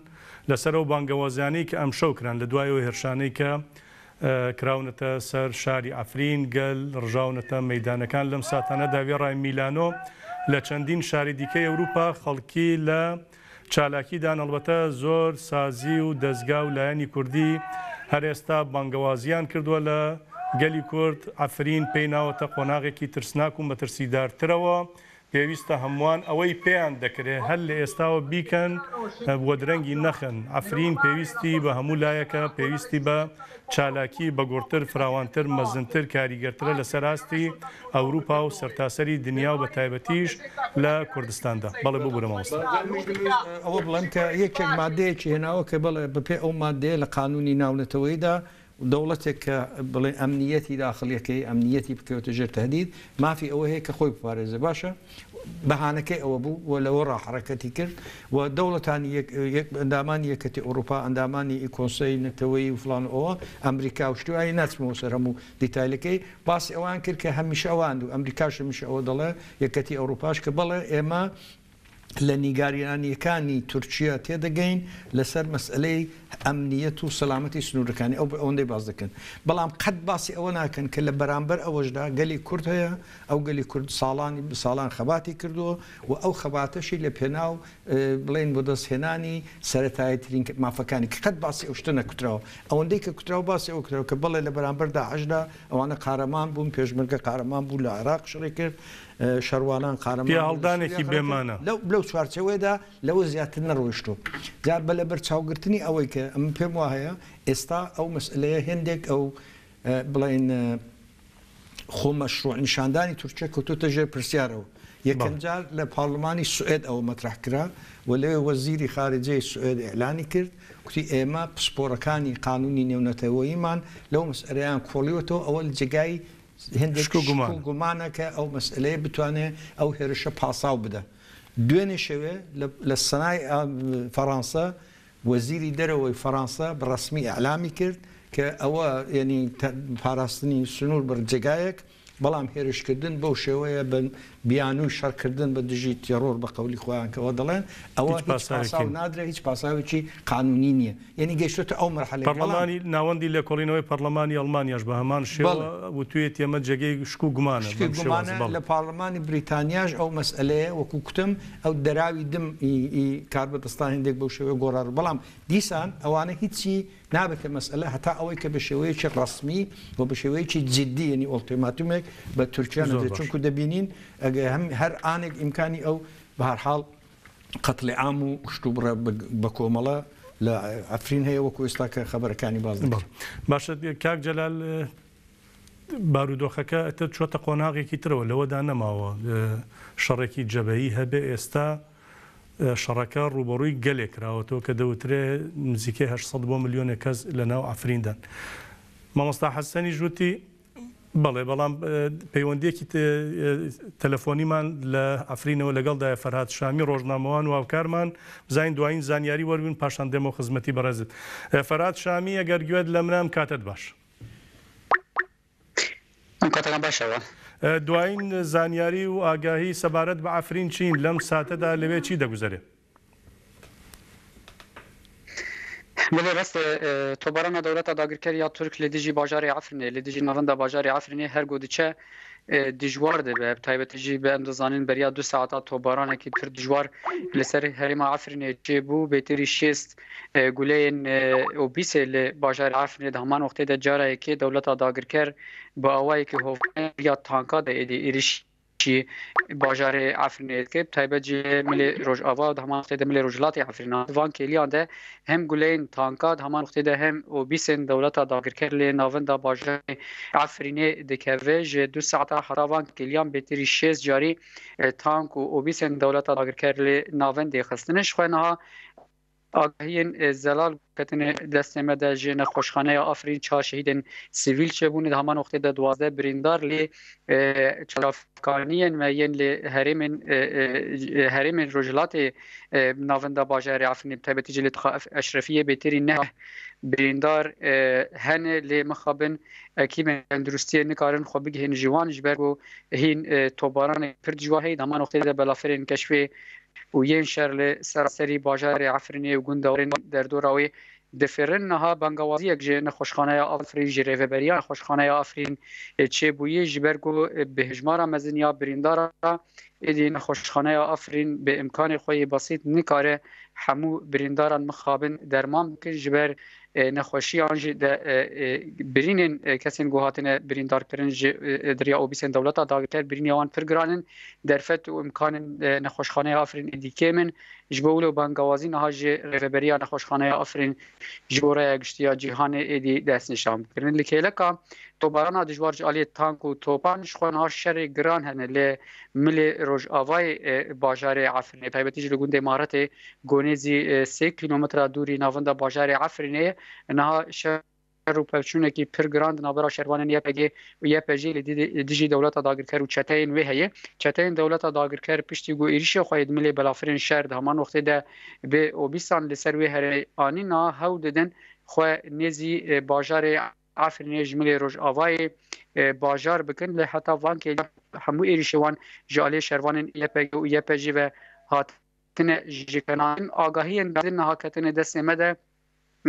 لەسەر ئەو بانگەوازیانەی کە ئەمشەو کران لە دوای ئەو هێرشانەی کە کراونەتە سەر شاری عەفرین گەل ڕژاونەتە مەیدانەکان لەم ساتانەدا وێڕای میلانۆ لە چەندین شاری دیکەی ئەوروپا خەڵکی لە چالاکیدان، ئەڵبەتە زۆر سازی و دەزگا و لایەنی کوردی هەر ئێستا بانگەوازیان کردووە لە گەلی کورد، عەفرین پێی ناوەتە قۆناغێکی ترسناک و مەترسیدارترەوە، پێویستە هەمووان ئەوەی پێیان دەکرێ هەر لە ئێستاوە بیکەن و درەنگی نەخەن، عەفرین پێویستی بە هەموو لایەکە، پێویستی بە چالاکی بەگوڕتر، فراوانتر، مەزنتر، کاریگەرترە لەسەر ئاستی ئەوروپا و سەرتاسەری دنیا و بەتایبەتیش لە کوردستاندا. بەڵێ ببورە مامۆستا. ئەوە بڵێم کە یەکێک مادەیەکی هێناوە کە بەڵێ بەپێی ئەو مادەیە لە قانوونی ناونەتەوەییدا دەوڵەتێک کە بڵێ ئەمنییەتی داخڵیەکەی ئەمنییەتی بکەوێتە ژێر تەهدید مافی ئەوە هەیە کە خۆی بپارێزێ باشە بەهانەکەی ئەوە بوو و لەوە ڕا حەڕەکەتی کرد و دەوڵەتانی یەک یەک ئەندامانی یەکەتی ئەوروپا ئەندامانی کۆنسەی نەتەوەیی و فڵان و ئەوە ئەمریکا و شتی وای ناچمەوە سەر هەموو دیتایلەکەی باسی ئەوان کرد کە هەمیشە ئەوان و ئەمریکاش هەمیشە ئەوە دەڵێ یەکەتی ئەوروپاش کە بەڵێ ئێمە لە نیگارانییەکانی تورکیە تێدەگەین لەسەر مەسئەلەی ئەمنیەت و سەلامەتی سنوورەکانی ئەو ئەوەندەی باس دەکەن بەڵام قەت باسی ئەوە ناکەن کە لە بەرامبەر ئەوەشدا گەلی کورد هەیە ئەو گەلی کورد ساڵانی ساڵان خەباتی کردووە و ئەو خەباتەشی لە پێناو بڵێین بەدەستهێنانی سەرەتاییترین مافەکانی کە قەت باسی ئەو شتە نەکوتراوە. ئەوەندەی کە کوتراوە باسی ئەوە کراوە کە بەڵێ لە بەرامبەر داعشدا ئەوانە قارەمان بوون، پێشمەرگە قارەمان بوو لە عێراق شەڕی کرد، شەڕوانان قارەمان بوون لە سووریا پیاهەڵدانێکی خەڕی بێ کرد. مانا. لەو لەو چوارچێوەیەدا لەوە زیاتر نەڕۆیشتووە. جا بە لەبەرچاوگرتنی ئەوەی کە ئەمن پێم واهەیە ئێستا ئەو مەسئەلەیە هێندێک ئەو بڵێین خۆ مەشروع نیشاندانی تورکیە کەوتۆتە ژێر پرسیارەوە. یەکەم جار لە پارلمانی سوئێد ئەوە مەترەح کرا و لەوێ وەزیری خارجەی سوئێد ئیعلانی کرد کوتی ئێمە پسپۆڕەکانی قانونی نێونەتەوەییمان لەو مەسئەلەیان کۆڵیوەتەوە ئەوە جێگای هێندێک شک و شک و گومانە. گومانە کە ئەو مەسئەلەیە بتوانێ ئەو هێرشە پاساو بدا. دوێنێ شەوێ لە لە سەنای فەڕانسە وەزیری دەرەوەی فەڕانسە بە ڕەسمی ئیعلامی کرد کە ئەوە یەنی پاراستنی سنوور بە جێگایەک، بەڵام هێرشکردن بەو شێوەیە بە بیانووی شەڕکردن بە دژی تێڕۆر بە قەولی خۆیان کە ئەوە دەڵێن ئەوە هیچ هیچ پاساوێکی پاساو نادرێ هیچ پاساوێکی قانوونی نییە یەنی گەیشتۆتە ئەو مەرحەلەیە بەڵام. پەڕلەمانی ناوەندی لێکۆڵینەوەی پەڕلەمانی ئەڵمانیاش بە هەمان شێوە بەڵێ. وتوویەتی ئەمە جێگەی شک و گومانە شک و بەم شێوازە گومانە بەڵێ. لە پاڕلمانی بریتانیاش ئەو مەسئەلەیە وەکوو کوتم ئەو دەراوی دم ی ی کاربەدەستان هێندێک بەو شێوەیە گۆڕار بەڵام دیسان ئەوانە هیچی نابێتە مەسئەلە هەتا ئەوەی کە بە شێوەیەکی ڕەسمی و بە شێوەیەکی جیددی یەنی ئۆڵتیماتومێک بە تورکیا زۆر نەدرێت باش. چونکوو دەبینین ئەگەر هەم هەر ئانێک ئیمکانی ئەو بە هەر حاڵ قەتڵی عام و کوشتوبڕە بە کۆمەڵە لە عەفرین هەیە وەکو ئێستا کە خەبەرەکانی باس دەکرێت. باشە کاک جەلال بارودۆخەکە ئیتر چۆتە قۆناغێکی ترەوە لەوەدا نەماوە شەڕێکی جەبهەیی هەبێ ئێستا شەڕەکە ڕووبەڕووی گەلێک کراوەتەوە کە دەوترێ نزیکەی 800 بۆ ملیۆنێک کەس لە ناو عەفریندان. مامۆستا حەسەنیش وتی. بەڵێ بەڵام پەیوەندیەکی تەلەفۆنیمان لە عەفرینەوە لەگەڵدایە فەرهاد شامی ڕۆژنامەوان و هاوکارمان بزانین دوایین زانیاری وەرگرین پاشان دێمەوە خزمەتی بەڕێزت فەرهاد شامی ئەگەر گوێت لە منە ئەم کاتەت باش. ئەم کاتەتان باشەوە. دوایین زانیاری و ئاگاهی سەبارەت بە عەفرین چین؟ لەم ساتەدا لەوێ چی دەگوزەرێ؟ بەڵێ ڕاستە تۆپبارana dewleta dagirker ya Tirk li dijî bajarê Efrînê, li dijî navenda bajarê Efrînê her ku diçe dijwar dibe. Bi taybetî jî bi em dizanin beriya du saeta topbaranekî pir dijwar li ser herêma Efrînê çêbû. Bêtirî 60 guleyên obîsê li bajarê Efrînê di heman wextê de cara yekê dewleta dagirker bi awayekî hovane ya tanka de êdî êrîşî bajarê Efrînê dike, bi taybet jî milê Rojava û di heman wextê de milê Rojhilatê Efrîna. Di van kêliyan de hem guleyên tanka di heman wextê de hem obîsên dewleta dagirker li navenda bajarê Efrînê dikeve. Ji du saeta heta van kêliyan bêtirî 60 carî tank û obîsên dewleta dagirker li navendê xistine. Ji xwe niha Agahiyên zelal ketine destê me de ji nexweşxaneya Afrîn çar şehîdên sivîl çêbûne di heman wextê de 12 birîndar lê çavkaniyên me yên li herêmên herêmên Rojhilatê navenda bajarê Efrînê bi taybetî jî li Tixa Eşrefiyê bêtirî neh birîndar hene lê mixabin ekîbên tenduristiyê nikarin xwe bigihên ji wan ji ber ku hîn topbaranê pir dijwar heye di heman wextê de belafirên keşfê û yên şer li seraserî bajarê Efrînê û gundewarên derdora wê difirin. Niha bangawaziyek ji nexweşxaneya Efrîn ji rêveberiya nexweşxaneya Efrîn çêbûyî ji ber ku bi hejmara mezin ya birîndara êdî nexweşxaneya Efrîn bi îmkanê xwe yê besît nikare hemû birîndaran mixabin derman bikin ji ber nexweşî an jî de birînên kesên ku hatine birîndarkirin ji diriya obîsên dewleta dagirker birînê wan pir giran in. Derfet û îmkanên nexweşxaneya Afrîn êdî kêm in. Ji bo wilo bangawazî niha ji rêveberiya nexweşxaneya Afrîn ji bo raya giştî ya cîhanê êdî destnîşan bikirin. Li kêleka topbarana dijwar ji aliyê tank û topan ji xwe niha şerê giran hene li milê rojavayê bajarê Efrînê taybetî jî li gundê Maretê ku nêzî sê kîlometre dûrî navenda bajarê Efrînê ye. Niha şer û pevçûnekî pir giran di navbera şervanên YPG û YPJ'ê li dijî dewleta dagirker û çeteyên wê heye. Çeteyên dewleta dagirker piştî ku êrîşê xwe yê di milê belafirên şer di heman wextê de bi obîsan li ser wê herêmê anîn niha hewl didin xwe nêzî bajarê Efrînê ji milê rojavayê bajar bikin lê heta van kêliyan hemû êrîşê wan ji aliyê şervanên YPG û YPJ'ê ve hatine jikenandin. Agahiyên din niha ketine destê me de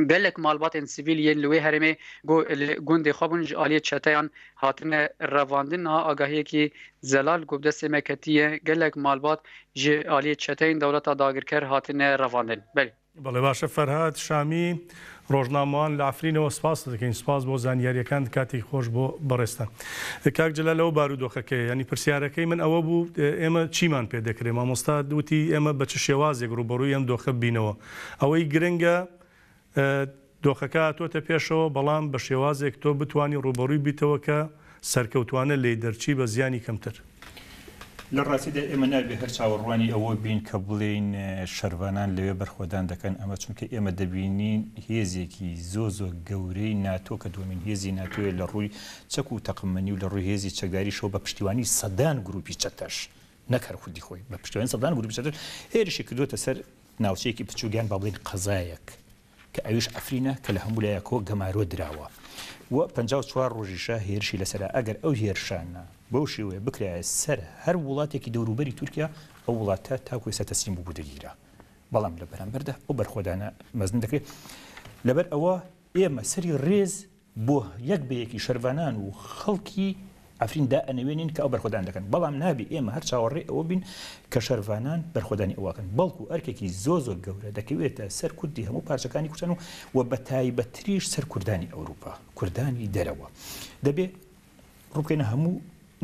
gelek malbatên sivîl yên li wê herêmê ku li gundê xwe bûn ji aliyê çeteyan hatine revandin. Niha agahiyekî zelal ku bi destê me ketiye gelek malbat ji aliyê çeteyên dewleta dagirker hatine revandin. Belê. بەڵێ باشە فەرهاد شامی ڕۆژنامەوان لە عەفرینەوە سپاست دەکەین سپاس بۆ زانیاریەکان کاتێکی خۆش بۆ بەڕێزتان کاک جەلال ئەوە بارودۆخەکەیە یانی پرسیارەکەی من ئەوە بوو ئێمە چیمان پێ دەکرێ مامۆستا وتی ئێمە بە چ شێوازێک ڕووبەڕووی ئەم دۆخە بینەوە ئەوەی گرنگە دۆخەکە هاتۆتە پێشەوە بەڵام بە شێوازێک تۆ بتانی ڕووبەڕووی بیتەوە کە سەرکەوتوانە لێی دەرچی بە زیانی کەمتر. لە ڕاستیدا ئێمە نابێ هەر چاوەڕوانی ئەوە بین کە بڵێین شەرڤانان لەوێ بەرخۆدان دەکەن، ئەمە چونکە ئێمە دەبینین هێزێکی زۆر زۆر گەورەی ناتۆ کە دووەمین هێزی ناتۆیە لە ڕووی چەک و تەقەمەنی و لە ڕووی هێزی چەکداریشەوە بە پشتیوانی سەدان گروپی چەتەش نەک هەر خودی خۆی بە پشتیوانی سەدان گروپی چەتەش هێرشی کردووەتە سەر ناوچەیەکی بچووک یان با بڵێین قەزایەک کە ئەویش عەفرینە کە لە هەموو لایەکەوە گەمارۆ دراوە و 54 ڕۆژیشە هێرشی لەسەرە، ئەگەر ئەو هێرشانە بەو شێوەیە بکرایە سەر هەر وڵاتێکی دەوروبەری تورکیا ئەو وڵاتە تاکو ئێستا تەسلیم بوو دەگیرا، بەڵام لە بەرامبەردا ئەو بەرخۆدانە مەزن دەکرێت لەبەر ئەوە ئێمە سەری ڕێز بۆ یەک بە یەکی شەرڤانان و خەڵکی عەفرین دائەنەوێنین کە ئەو بەرخۆدان دەکەن، بەڵام نابێ ئێمە هەر چاوەڕێی ئەوە بین کە شەرڤانان بەرخۆدانی ئەوە کەن، بەڵکو ئەرکێکی زۆر زۆر گەورە دەکەوێتە سەر کوردی هەموو پارچەکانی کوردستان و و بە تایبەتریش سەر کوردانی ئەوروپا، کوردانی دەرەوە. دەبێ ڕووبکەینە هەموو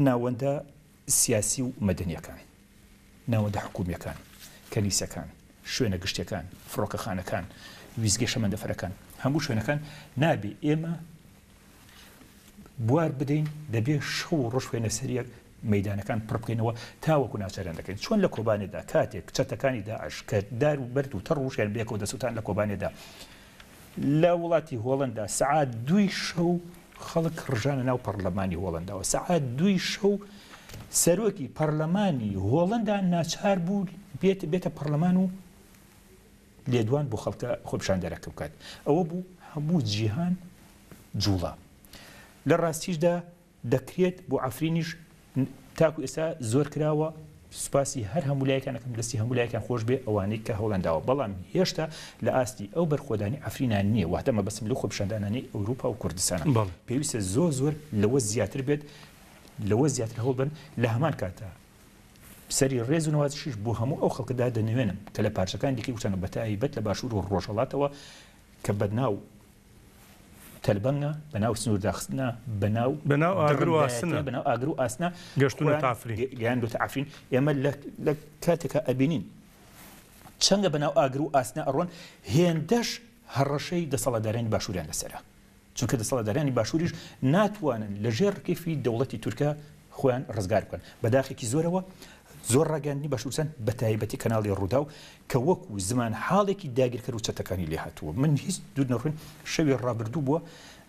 ناوەندە سیاسی و مەدەنییەکان، ناوەندە حکوومییەکان، کەنیسەکان، شوێنە گشتییەکان، فڕۆکەخانەکان، ویستگەی شەمەندەفەرەکان، هەموو شوێنەکان نابێ ئێمە بوار بدەین، دەبێ شەو و ڕۆژ بخەینە سەر یەک، مەیدانەکان پڕ بکەینەوە تاوەکو ناچاریان دەکەین. چۆن لە کۆبانێدا کاتێک چەتەکانی داعش کە دار و بەرد و تەڕ و وشکیان بەیەکەوە دەسووتان لە کۆبانێدا، لە وڵاتی هۆڵەندا سەعات دووی شەو. خەڵک ڕژانە ناو پەڕلەمانی هۆڵەنداوە سەعات دووی شەو سەرۆکی پەڕلەمانی هۆڵەندا ناچار بوو بێت بێتە پەڕلەمان و لێدوان بۆ خەڵکە خۆپیشاندەرەکە بکات ئەوە بوو هەموو جیهان جوڵا لە ڕاستیشدا دەکرێت بۆ عەفرینیش تاکو ئێستا زۆر کراوە سوپاسی هەر هەموو لایەکیان ئەکەم دەستی هەموو لایەکیان خۆش بێ ئەوانەی کە هەوڵیان داوە بەڵام هێشتا لە ئاستی ئەو بەرخۆدانی عەفرینا نییە واتە مەبەستم لەو خۆپیشاندانانەی ئەوروپا و کوردستانە بەڵێ. پێویستە زۆر زۆر لەوە زیاتر بێت لەوە زیاتر هەوڵ بن لە هەمان کاتا سەری ڕێز و نەوازشیش بۆ هەموو ئەو خەڵکە دادەنەوێنم کە لە پارچەکانی دیکەی کوردستان و بەتایبەت لە باشوور و ڕۆژهەڵاتەوە کە بە ناو تەلبەنگە، بەناو سنوور داخستنە، بەناو بەناو ئاگر و ئاسنە، بەناو ئاگر و ئاسنە گەشتوونەتە عەفرین. گەیاندووتە عەفرین. ئێمە لە کاتێکا ئەبینین چەندە بەناو ئاگر و ئاسنە ئەڕۆن، هێندەش هەڕەشەی دەسەڵاتدارانی باشووریان لەسەرە. چونکە دەسەڵاتدارانی باشووریش ناتوانن لەژێر ڕکێفی دەوڵەتی تورکە خۆیان ڕزگار بکەن. بە داخێکی زۆرەوە زۆر ڕاگەیاندنی باشوورستان بە تایبەتی کەناڵی ڕووداو کە وەکو زمان حاڵێکی داگیرکەر و چەتەکانی لێ هاتووە من هیچ دوور نەڕۆین شەوی ڕابردوو بووە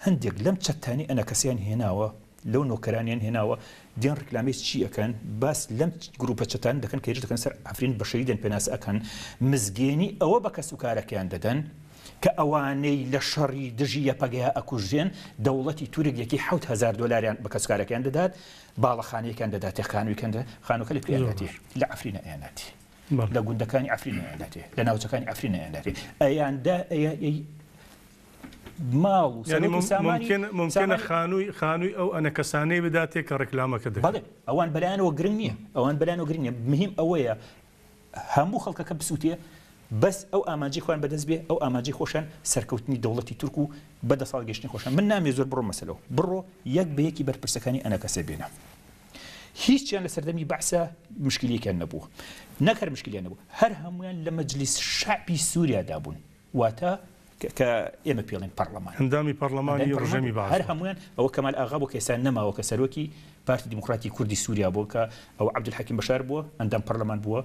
هەندێک لەم چەتانی ئەنەکەسیان هێناوە لەو نۆکەرانیان هێناوە دێن ڕیکلامی چی ئەکەن باس لەم گروپە چەتان دەکەن کە هێرش دەکەن سەر عەفرین بە شەهیدیان پێناسە ئەکەن مزگێنی ئەوە بە کەس و کارەکەیان دەدەن کە ئەوانەی لە شەڕی دژی یەپەگەیا ئەکوژرێن دەوڵەتی تورک یەکی 7000 دۆلاریان بە کەسوکارەکەیان دەدات باڵەخانەیەکیان دەداتێ خانوویکەن خانووەکە لە کوێ ئەیانداتێ لە عەفرین ئەیانداتێ لە گوندەکانی عەفرین ئەیانداتێ لە ناوچەکانی عەفرین ئەیانداتێ ئەیاندا ماڵ و سەرۆک و سامانی ممکنە خانووی خانووی ئەو ئەنە کەسانەی بداتێ کە ڕێکلامەکە دەکەن بەڵێ ئەوان بەلایانەوە گرنگ نییە ئەوان بەلایانەوە گرنگ نییە مهم ئەوەیە هەموو خەڵکەکە بسووتێ بەس ئەو ئامانجەی خۆیان بەدەست بێ ئەو ئامانجەی خۆشیان سەرکەوتنی دەوڵەتی تورک و بە دەسەڵات گەیشتنی خۆشیان من نامەوێ زۆر بڕۆمە سەرەوە بڕۆ یەک بە یەکی بەرپرسەکانی ئەنەکەسە بێنە هیچیان لە سەردەمی بەعسا مشکلیەکیان نەبووە نەک هەر مشکلیان نەبوو هەر هەمویان لە مەجلیس شەعبی سووریادا بوون واتە کە ئێمە پێڵێن پەڕلەمان. ئەندامی پەڕلەمانی ڕژێمی بەعس هەر هەموویان ئەوە کەمال ئاغا بوو کە ئێستا نەماوە کە سەرۆکی پارتی دیموکراتی کوردی سووریا بووە کە ئەوە عەبدولحەکیم بەشار بووە ئەندام پەڕلەمان بووە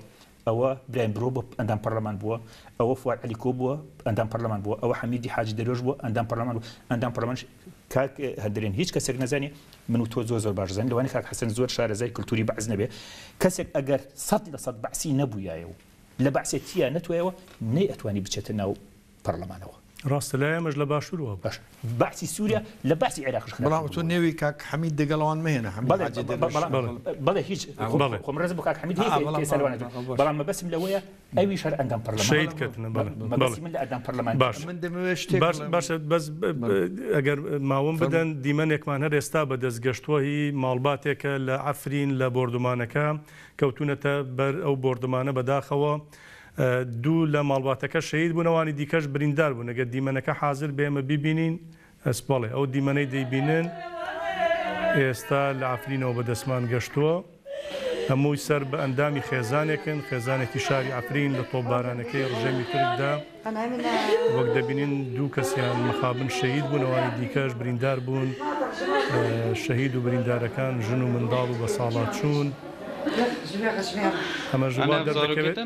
ئەوە برایم برۆ بووە ئەندام پەڕلەمان بووە ئەوە فواد عەلیکۆ بووە ئەندام پەڕلەمان بووە ئەوە حەمیدی حاجی دەروێش بووە ئەندام پەڕلەمان بووە ئەندام پەڕلەمانش کاک هەندرێن هیچ کەسێک نەزانێ من و تۆ زۆر زۆر باش زانین لەوانەیە کاک حەسەن زۆر شارەزای کلتوری بەعس نەبێ کەسێک ئەگەر 100% بەعسی نەبوویایە و لە بەعسێتییا نەتوایەوە نەیئەتوانی بچێتە ناو پەڕلەمانەوە. ڕاستە لای ئێمەش لە باشوور وا بوو. باشە بەعسی سوریا لە بەعسی عێراقیش خراپتر بەڵام تۆ بوو. نێوی کاک حەمید دەگەڵ ئەوان مەهێنە حەمید بەڵێ حاجی دەروێش. بەڵام بەڵێ. بەڵێ هیچ خۆم بەڵێ. خۆم ڕێزم بۆ کاک حەمید هەیە ئا کە بەڵام ئێستا لەوانە بەڵام باشە. بەڵام مەبەستم لەوەیە ئەویش هەر ئەندام پەڕلەمان شەهید کەتنە بەڵێ بەڵێ. مەبەستی من لە ئەندام پەڕلەمان باش. من دەمەوێت شتێک باش بڵێم. باشە بەس بەڵێ. ئەگەر ماوم فەرموو. بدەن دیمەنێکمان هەر ئێستا بەدەست گەشتووە هی ماڵباتێکە لە عەفرین لە بۆردومانەکە کەوتوونەتە بەر ئەو بۆردومانە بەداخەوە دوو لە ماڵباتەکە شەهید بوون ئەوانی دیکەش بریندار بوون ئەگەر دیمەنەکە حازر بێ ئێمە بیبینین ئەس بەڵێ ئەو دیمەنەی دەیبینن ئێستا لە عەفرینەوە بەدەستمان گەشتووە هەمووی سەر بە ئەندامی خێزانێکن خێزانێکی شاری عەفرین لە تۆپبارانەکەی ڕژێمی تورکدا وەک دەبینین دوو کەسیان مەخابن شەهید بوون ئەوانی دیکەش بریندار بوون شەهید و بریندارەکان ژن و منداڵ و بەساڵاچوون ئەمەش وا دەردەکەوێت.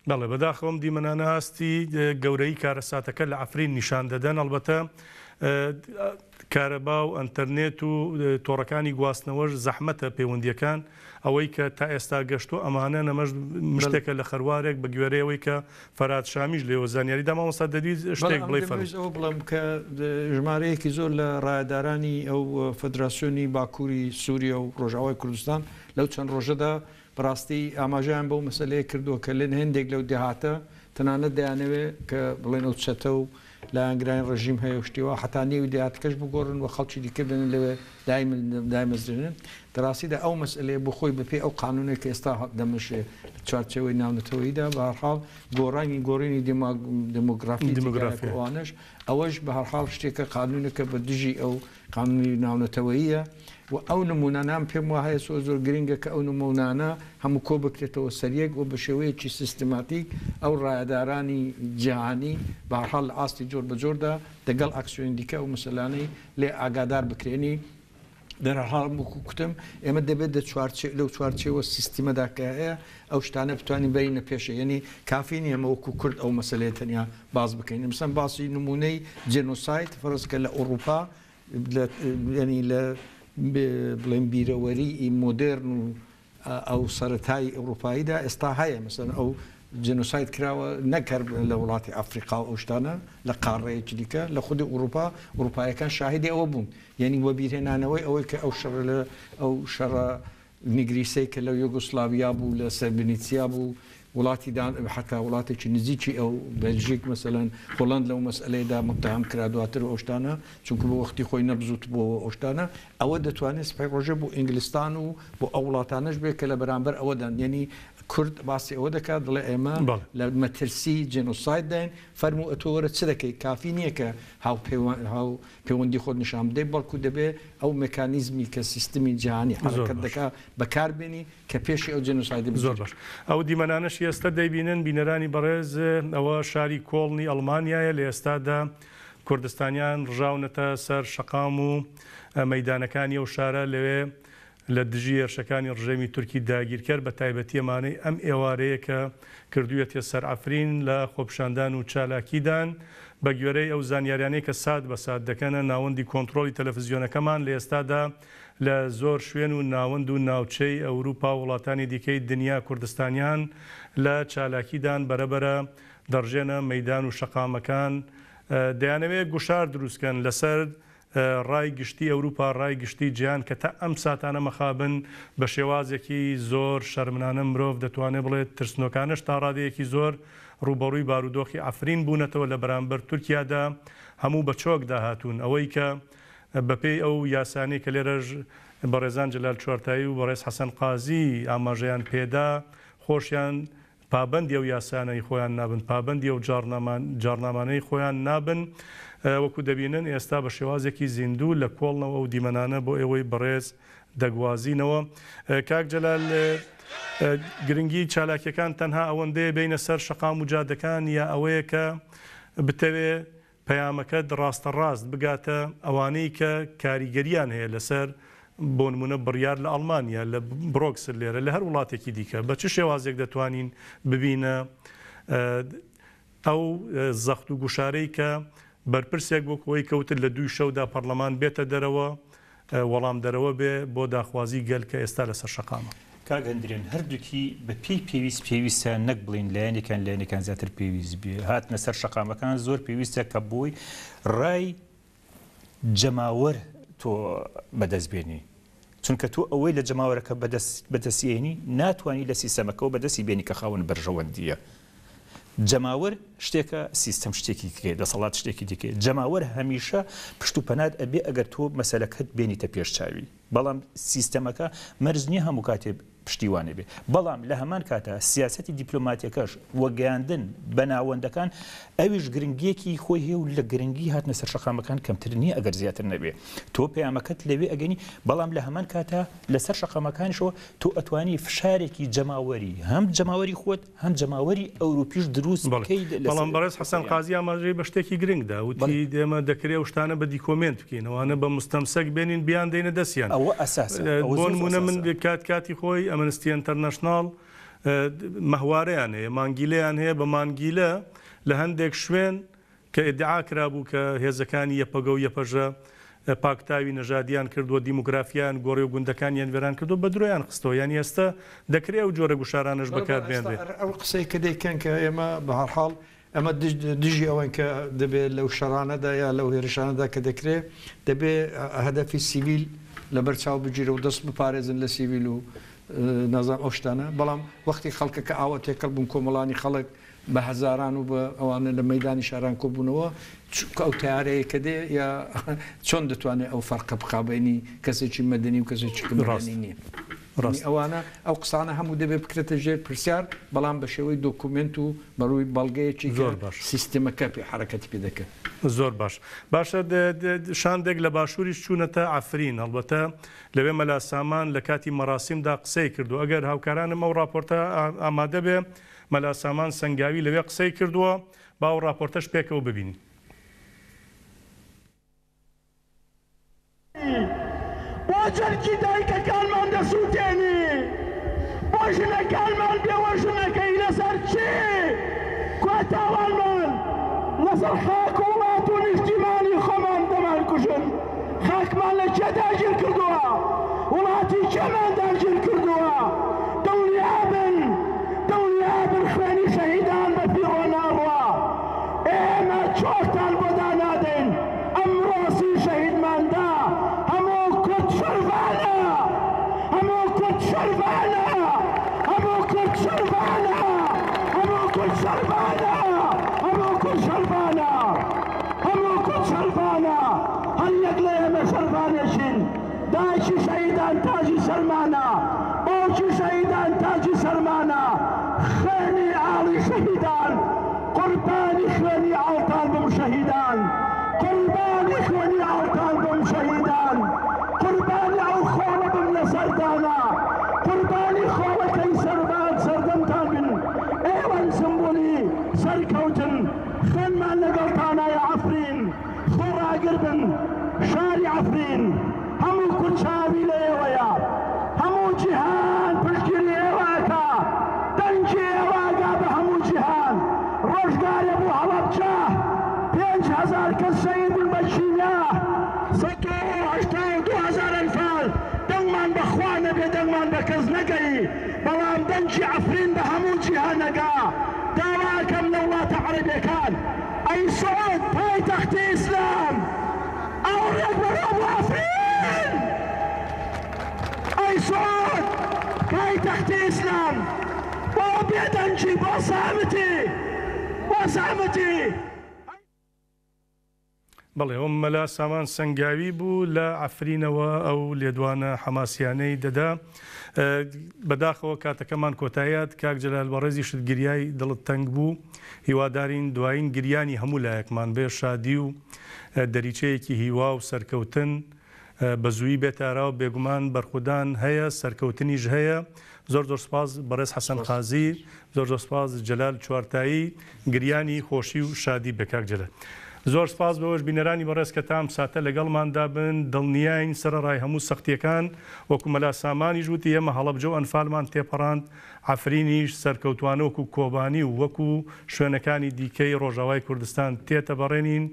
بەڵێ بەداخەوە ئەم دیمەنانە ئاستی گەورەیی کارەساتەکە لە عەفرین نیشان دەدەن، ئەڵبەتە کارەبا و ئەنتەرنێت و تۆڕەکانی گواستنەوەش زەحمەتە پەیوەندییەکان ئەوەی کە تا ئێستا گەشتووە ئەمانەن ئەمەش مشتێکە لە خەروارێک بە گوێرەی ئەوەی کە فەرهاد شامیش لێوە زانیاری دا مامۆستا دەدویست شتێک بەڵێ بڵێی ئەمن فەرموو. دەمەوێت ئەوە بڵێم کە ژمارەیەکی زۆر لە ڕایەدارانی ئەو فەدراسیۆنی باکووری سووریە و ڕۆژئاوای کوردستان لەو چەند ڕۆژەدا بەڕاستی ئاماژەیان بەو مەسەلەیە کردووە کە لە هێندێک لەو دێهاتە تەنانەت دەیانەوێ کە بڵێن ئەو چەتە و لایەنگرانی ڕێژیم هەیە و شتی وا حەتا نێوی دێهاتەکەش بگۆڕن و خەڵکی دیکە بێنن لەوێ دایمەزرێنن. دە ڕاستیدا ئەو مەسئەلەیە بۆ خۆی بە پێی ئەو قانوونەی کە ئێستا دەمەشێ لە چوارچێوەی ناونەتەوەییدا بە هەرحاڵ گۆڕانی گۆڕینی دێمۆگرافی تێدایە کە ئەوانەش ئەوەش بە هەرحاڵ شتێکە قانوونێکە بە دژی ئەو قانوونی ناونەتەوەییە. و ئەو نموونانە من پێم واهەیە زۆر زۆر گرنگە کە ئەو نموونانە هەموو کۆ بکرێتەوە سەر یەک و بە شێوەیەکی سیستماتیک ئەو ڕایەدارانی جیهانی بە هەر حاڵ لە ئاستی جۆر بە جۆردا دەگەڵ ئاکسیۆنی دیکە ئەو مەسەلانەی لێ ئاگادار بکرێنی. دەرحاڵ وەکوو کوتم ئێمە دەبێت دە چوارچێ لەو چوارچێوە سیستمەدا کە هەیە ئەو شتانە بتوانین بەرینە پێشێ یەنی کافی نییە ئێمە وەکوو کورد ئەو مەسەلەیە تەنیا باس بکەین مەسەن باسی نموونەی جێنۆساید فەرز کە لە ئوڕووپا لە یەنی لە بڵێن بیرەوەریی مۆدێرن و ئەو سەرەتای ئەوروپاییدا ئێستا هەیە مەسەن ئەو جێنۆساید کراوە نەک هەر لە وڵاتی ئەفریقا و ئەو شتانە لە قاڕەیەکی دیکە لە خودی ئوڕوپا ئوڕوپایەکان شاهیدی ئەوە بوون یەنی وەبیرهێنانەوەی ئەوەی کە ئەو شەڕە لە ئەو شەڕە نگریسەی کە لە یۆگۆسلاویا بوو لە سربنیتسیا بوو وڵاتی دان حەتا وڵاتێکی نزیکی ئەو بەلژیک مەسەلەن هۆڵەند لەو مەسئەلەیەدا موتەهەم کرا دواتر و ئەو شتانە چونکو بۆ وەختی خۆی نەبزوتبۆوە ئەو شتانە ئەوە دەتوانێت سپای ڕۆژێ بۆ ئینگلستان و بۆ ئەو وڵاتانەش بێت کە لە بەرامبەر ئەوەدان یەنی کورد باسی ئەوە دەکات دڵێ ئێمە لە مەترسی جێنۆساید داین فەرموو ئەتۆ وەرە چ دەکەی کافی نییە کە هاو پەیوەندی خۆت نیشان بدەیت بەڵکو دەبێ ئەو مێکانیزمی کە سیستمی جیهانی حەرەکەت دەکا بەکار بێنی کە پێشی ئەو جێنۆسایدە بگیرێت. زۆر باش. ئەو دیمەنانەشی ئێستا دەیبینن بینەرانی بەڕێز ئەوە شاری کۆڵنی ئەڵمانیایە لە ئێستادا کوردستانیان ڕژاونەتە سەر شەقام و مەیدانەکانی ئەو شارە لەوێ لە دژی هێرشەکانی ڕژێمی تورکی داگیرکەر بە تایبەتی ئەمانەی ئەم ئێوارەیە کە کردوویەتیە سەر عەفرین لە خۆپیشاندان و چالاکیدان. بە گوێرەی ئەو زانیاریانەی کە سات بە سات دەکەنە ناوەندی کۆنتڕۆڵی تەلەفزیۆنەکەمان لە ئێستادا لە زۆر شوێن و ناوەند و ناوچەی ئەوروپا و وڵاتانی دیکەی دنیا کوردستانیان لە چالاکیدان بەرەبەرە دەڕژێنە مەیدان و شەقامەکان دەیانەوێت گوشار دروستکەن لەسەر ڕای گشتی ئەوروپا، ڕای گشتی جیهان کە تا ئەم ساتانە مەخابن بە شێوازێکی زۆر شەرمنانە مرۆڤ دەتوانێت بڵێت ترسنۆکانەش تا ڕادەیەکی زۆر ڕووبەڕووی بارودۆخی عەفرین بوونەتەوە لە بەرامبەر تورکیادا هەموو بە چۆکدا هاتوون ئەوەی کە بەپێی ئەو یاسانەی کە لێرەش بەڕێزان جەلال چوارتایی و بەڕێز حەسەن قازی ئاماژەیان پێدا خۆشیان پابەندی ئەو یاسانەی خۆیان نابن، پابەندی ئەو جاڕنامانەی خۆیان نابن، وەکو دەبینن ئێستا بە شێوازێکی زیندوو لە کۆڵنەوە ئەو دیمەنانە بۆ ئێوەی بەڕێز دەگوازینەوە. کاک جەلال گرنگی چالاکیەکان تەنها ئەوەندەیە بێینە سەر شەقام و جادەکان یا ئەوەیە کە بتەوێ پەیامەکەت ڕاستەڕاست بگاتە ئەوانەی کە کاریگەریان هەیە لەسەر بۆ نموونە بڕیار لە ئەڵمانیا، لە برۆکسل لێرە، لە هەر وڵاتێکی دیکە، بە چ شێوازێک دەتوانین ببینە ئەو زەخت و گوشارەی کە بەرپرسێک وەک ئەوەی کە وتت لە دووی شەودا پەڕلەمان بێتە دەرەوە، وەڵامدەرەوە بێ بۆ داخوازی گەل کە ئێستا لەسەر شەقامە. کاک هەندرێن هەردووکی بە پێی پێویست پێویستە نەک بڵێین لایەنێکیان لایەنێکیان زیاتر پێویست بێ هاتنە سەر شەقامەکان زۆر پێویستە کە بۆی ڕای جەماوەر تۆ بەدەست بێنی چونکە تۆ ئەوەی لە جەماوەرەکە بەدەست بەدەستێنی ناتوانانی لە سیستەمەکەەوە بەدەستی بێنی کە خاوەن بەرژەوەندیە جەماوەر شتێکە سیستەم شتێکی دیکەیە دەسەڵات شتێکی دیکەیە جەماوەر هەمیشە پشت و پەنات ئەبێ ئەگەر تۆ مەسەلەکەت بێنیتە پێش چاوی بەڵام سیستەمەکە مەرج نییە هەموو کاتێ پشتیوانێ بێ بەڵام لە هەمان کاتا سیاسەتی دیپلۆماتیەکەش و گەیاندن بە ناوەندەکان ئەویش گرنگیەکی خۆی هەیە و لە گرنگی هاتنە سەر شەقامەکان کەمتر نییە ئەگەر زیاتر نەبێ تۆ پەیامەکەت لەوێ ئەگەنی بەڵام لە هەمان کاتا لەسەر شەقامەکانیشەوە تۆ ئەتوانی فشارێکی جەماوەری هەم جەماوەری خۆت هەم جەماوەری ئەوروپیش دروست بکەیت لەسەر بەڵام بەڕێز حەسەن قازی ئاماژەی بە شتێکی گرنگ دا وتی ئێمە دەکرێ ئەو شتانە بە دیکۆمێنت بکەین ئەوانە بە مستەمسەک بێنین بیاندەینە دەستیان ئەوە ئەساسە ئەوە بۆ نموونە من کات کاتی خۆی ئەمنستی ئینتەرناشناڵ مەهوارەیان هەیە مانگیلەیان هەیە بە مانگیلە لە هەندێک شوێن کە ئیدعا کرابوو کە هێزەکانی یەپەگە و یەپەژە پاکتاوی نەژادیان کردووە، دیموگرافیایان گۆڕی و گوندەکانیان وێران کردووە، بە درۆیان خستەوە. یانی ئێستا دەکرێ ئەو جۆرە گوشارانەش بەڵێ بەکار بەڵێ ئێستا بێنرێ. ئەر ئەو قسەی کە دەیکەن کە ئێمە بە هەر حاڵ ئەمە دژ دژی ئەوەین کە دەبێ لەو شەڕانەدا یا لەو هێرشانەدا کە دەکرێ دەبێ هەدەفی سیڤیل لەبەر چاو بگیرێ و دەست بپارێزن لە سیڤیل و نازانم ئەو شتانە بەڵام وەختی خەڵکەکە ئاوا تێکەڵ بوون کۆمەڵانی خەڵک بە هەزاران و بە ئەوانە لە مەیدانی شاران کۆبوونەوە، چونکە ئەو تەیارەیە کە دێ یا چۆن دەتوانێ ئەو فەرقە بخا بەینی کەسێکی مەدەنی و کەسێکی کە مەدەنی ڕاستە. نییە. یانی ئەوانە ئەو قسانە هەموو دەبێ بکرێتە ژێر پرسیار بەڵام بە شێوەی دۆکومێنت و بە ڕووی بەڵگەیەکی کە سیستمەکە پێ حەرەکەتی پێ دەکرد. زۆر باش. باشە شاندێک لە باشووریش چوونەتە عەفرین، هەڵبەتە لەوێ مەلا سامان لە کاتی مەراسیمدا قسەی کردووە، ئەگەر هاوکارانم ئەو ڕاپۆرتە ئامادە بێ، مەلا سامان سەنگاوی لەوێ قسەی کردووە، با ئەو ڕاپۆرتەش پێکەوە ببینین. بۆ جەرگی دایکەکانمان دەسوتێنی؟ بۆ ژنەکانمان بێوەژنەکەی لەسەر چی؟ کوا تاوانمان؟ لەسەر خاک و وڵات و نیشتیمانی خۆمان دەمانکوژن. خاکمان لە کێ داگیر کردووە؟ وڵاتی کێمان داگیر کردووە؟ دڵنیابن، دڵنیابن خوێنی شەهیدان بە فیڕۆ ناڕوا. ئێمە چۆکتان بۆ دانادەین. ئەمڕۆ سی شەهیدمان دا، هەموو کورد شەرڤانە، هەموو کورد شەرڤانە، هەموو کورد شەرڤانە، هەموو کورد شەرڤانە، هەموو کورد شەرڤانە، هەموو کورد شەرڤانە، هەر یەک لە ئێمە شەرڤانێکین. دایکی شەهیدان تاجی سەرمانە، باوکی شەهیدان تاجی سەرمانە، خوێنی ئاڵی شەهیدان قوربانی خوێنی ئاڵتان بم شەهیدان، قوربانی خوێنی ئاڵتان بم شەهیدان، قوربانی ئەو خۆڵە بم لەسەرتانە، قوربانی خۆڵەکەی سەربان سەردەمتان بن، ئێوەن سمبولی سەرکەوتن، خوێنمان لەگەڵتانایە عەفرین. خۆڕاگر بن شاری عەفرین هەموو کورد چاوی لە ئێوەیە هەموو جیهان پشتگیری ئێوە ئەکا دەنگی ئێوە ئەگا بە هەموو جیهان ڕۆژگارێ بوو هەڵەبجە 5000 کەس شەهید بوون بە کیمیا 182000 ئەنفال دەنگمان بە خوا نەبێ دەنگمان بە کەس نەگەیی بەڵام دەنگی عەفرین بە هەموو جیهان ئەگا داوا ئەکەم لە وڵاتە عەرەبیەکان ئەی سعود پایتەختی ئیسلام ئاوڕێک بەرەو بۆ عەفرین ئەی سعود پایتەختی ئیسلام بۆ بێدەنگی بۆ سامتی بۆ سامتی. بەڵێ ئەوە مەلا سامان سەنگاوی بوو لە عەفرینەوە ئەو لێدوانە حەماسیانەی دەدا. بەداخەوە کاتەکەمان کۆتاییات کاک جەلال بەڕێزیشت گریای دڵت تەنگ بوو هیوادارین دوایین گریانی هەموو لایەکمان بێ شادی و دەریچەیەکی هیوا و سەرکەوتن بە زوویی بێتە ئاراوە بێگومان بەرخودان هەیە سەرکەوتنیش هەیە زۆر زۆر سپاس بەڕێز حەسەن قازی زۆر زۆر سپاس جەلال چوارتایی گریانی خۆشی و شادی بێ کاک جەلال زۆر سپاس بەوەش بینەرانی بەڕێز کە تا ئەم ساتە لەگەڵماندا بن دڵنیاین سەرەڕای هەموو سەختیەکان وەکو مەلا سامانیش وتی ئێمە هەڵەبجە و ئەنفالمان تێپەڕاند عەفرینیش سەرکەوتوانە وەکو کۆبانی و وەکو شوێنەکانی دیکەی ڕۆژاوای کوردستان تێتەبەڕێنین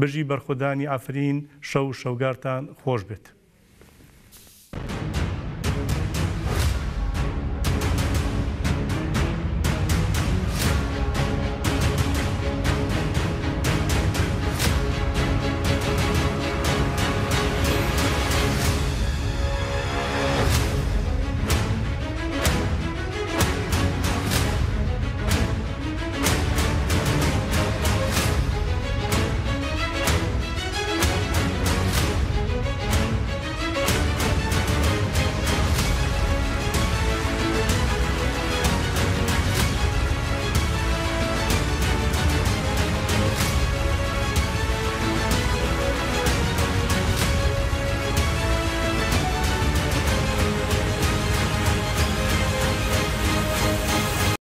بژی بەرخودانی عەفرین شەو و شەوگارتان خۆش بێت.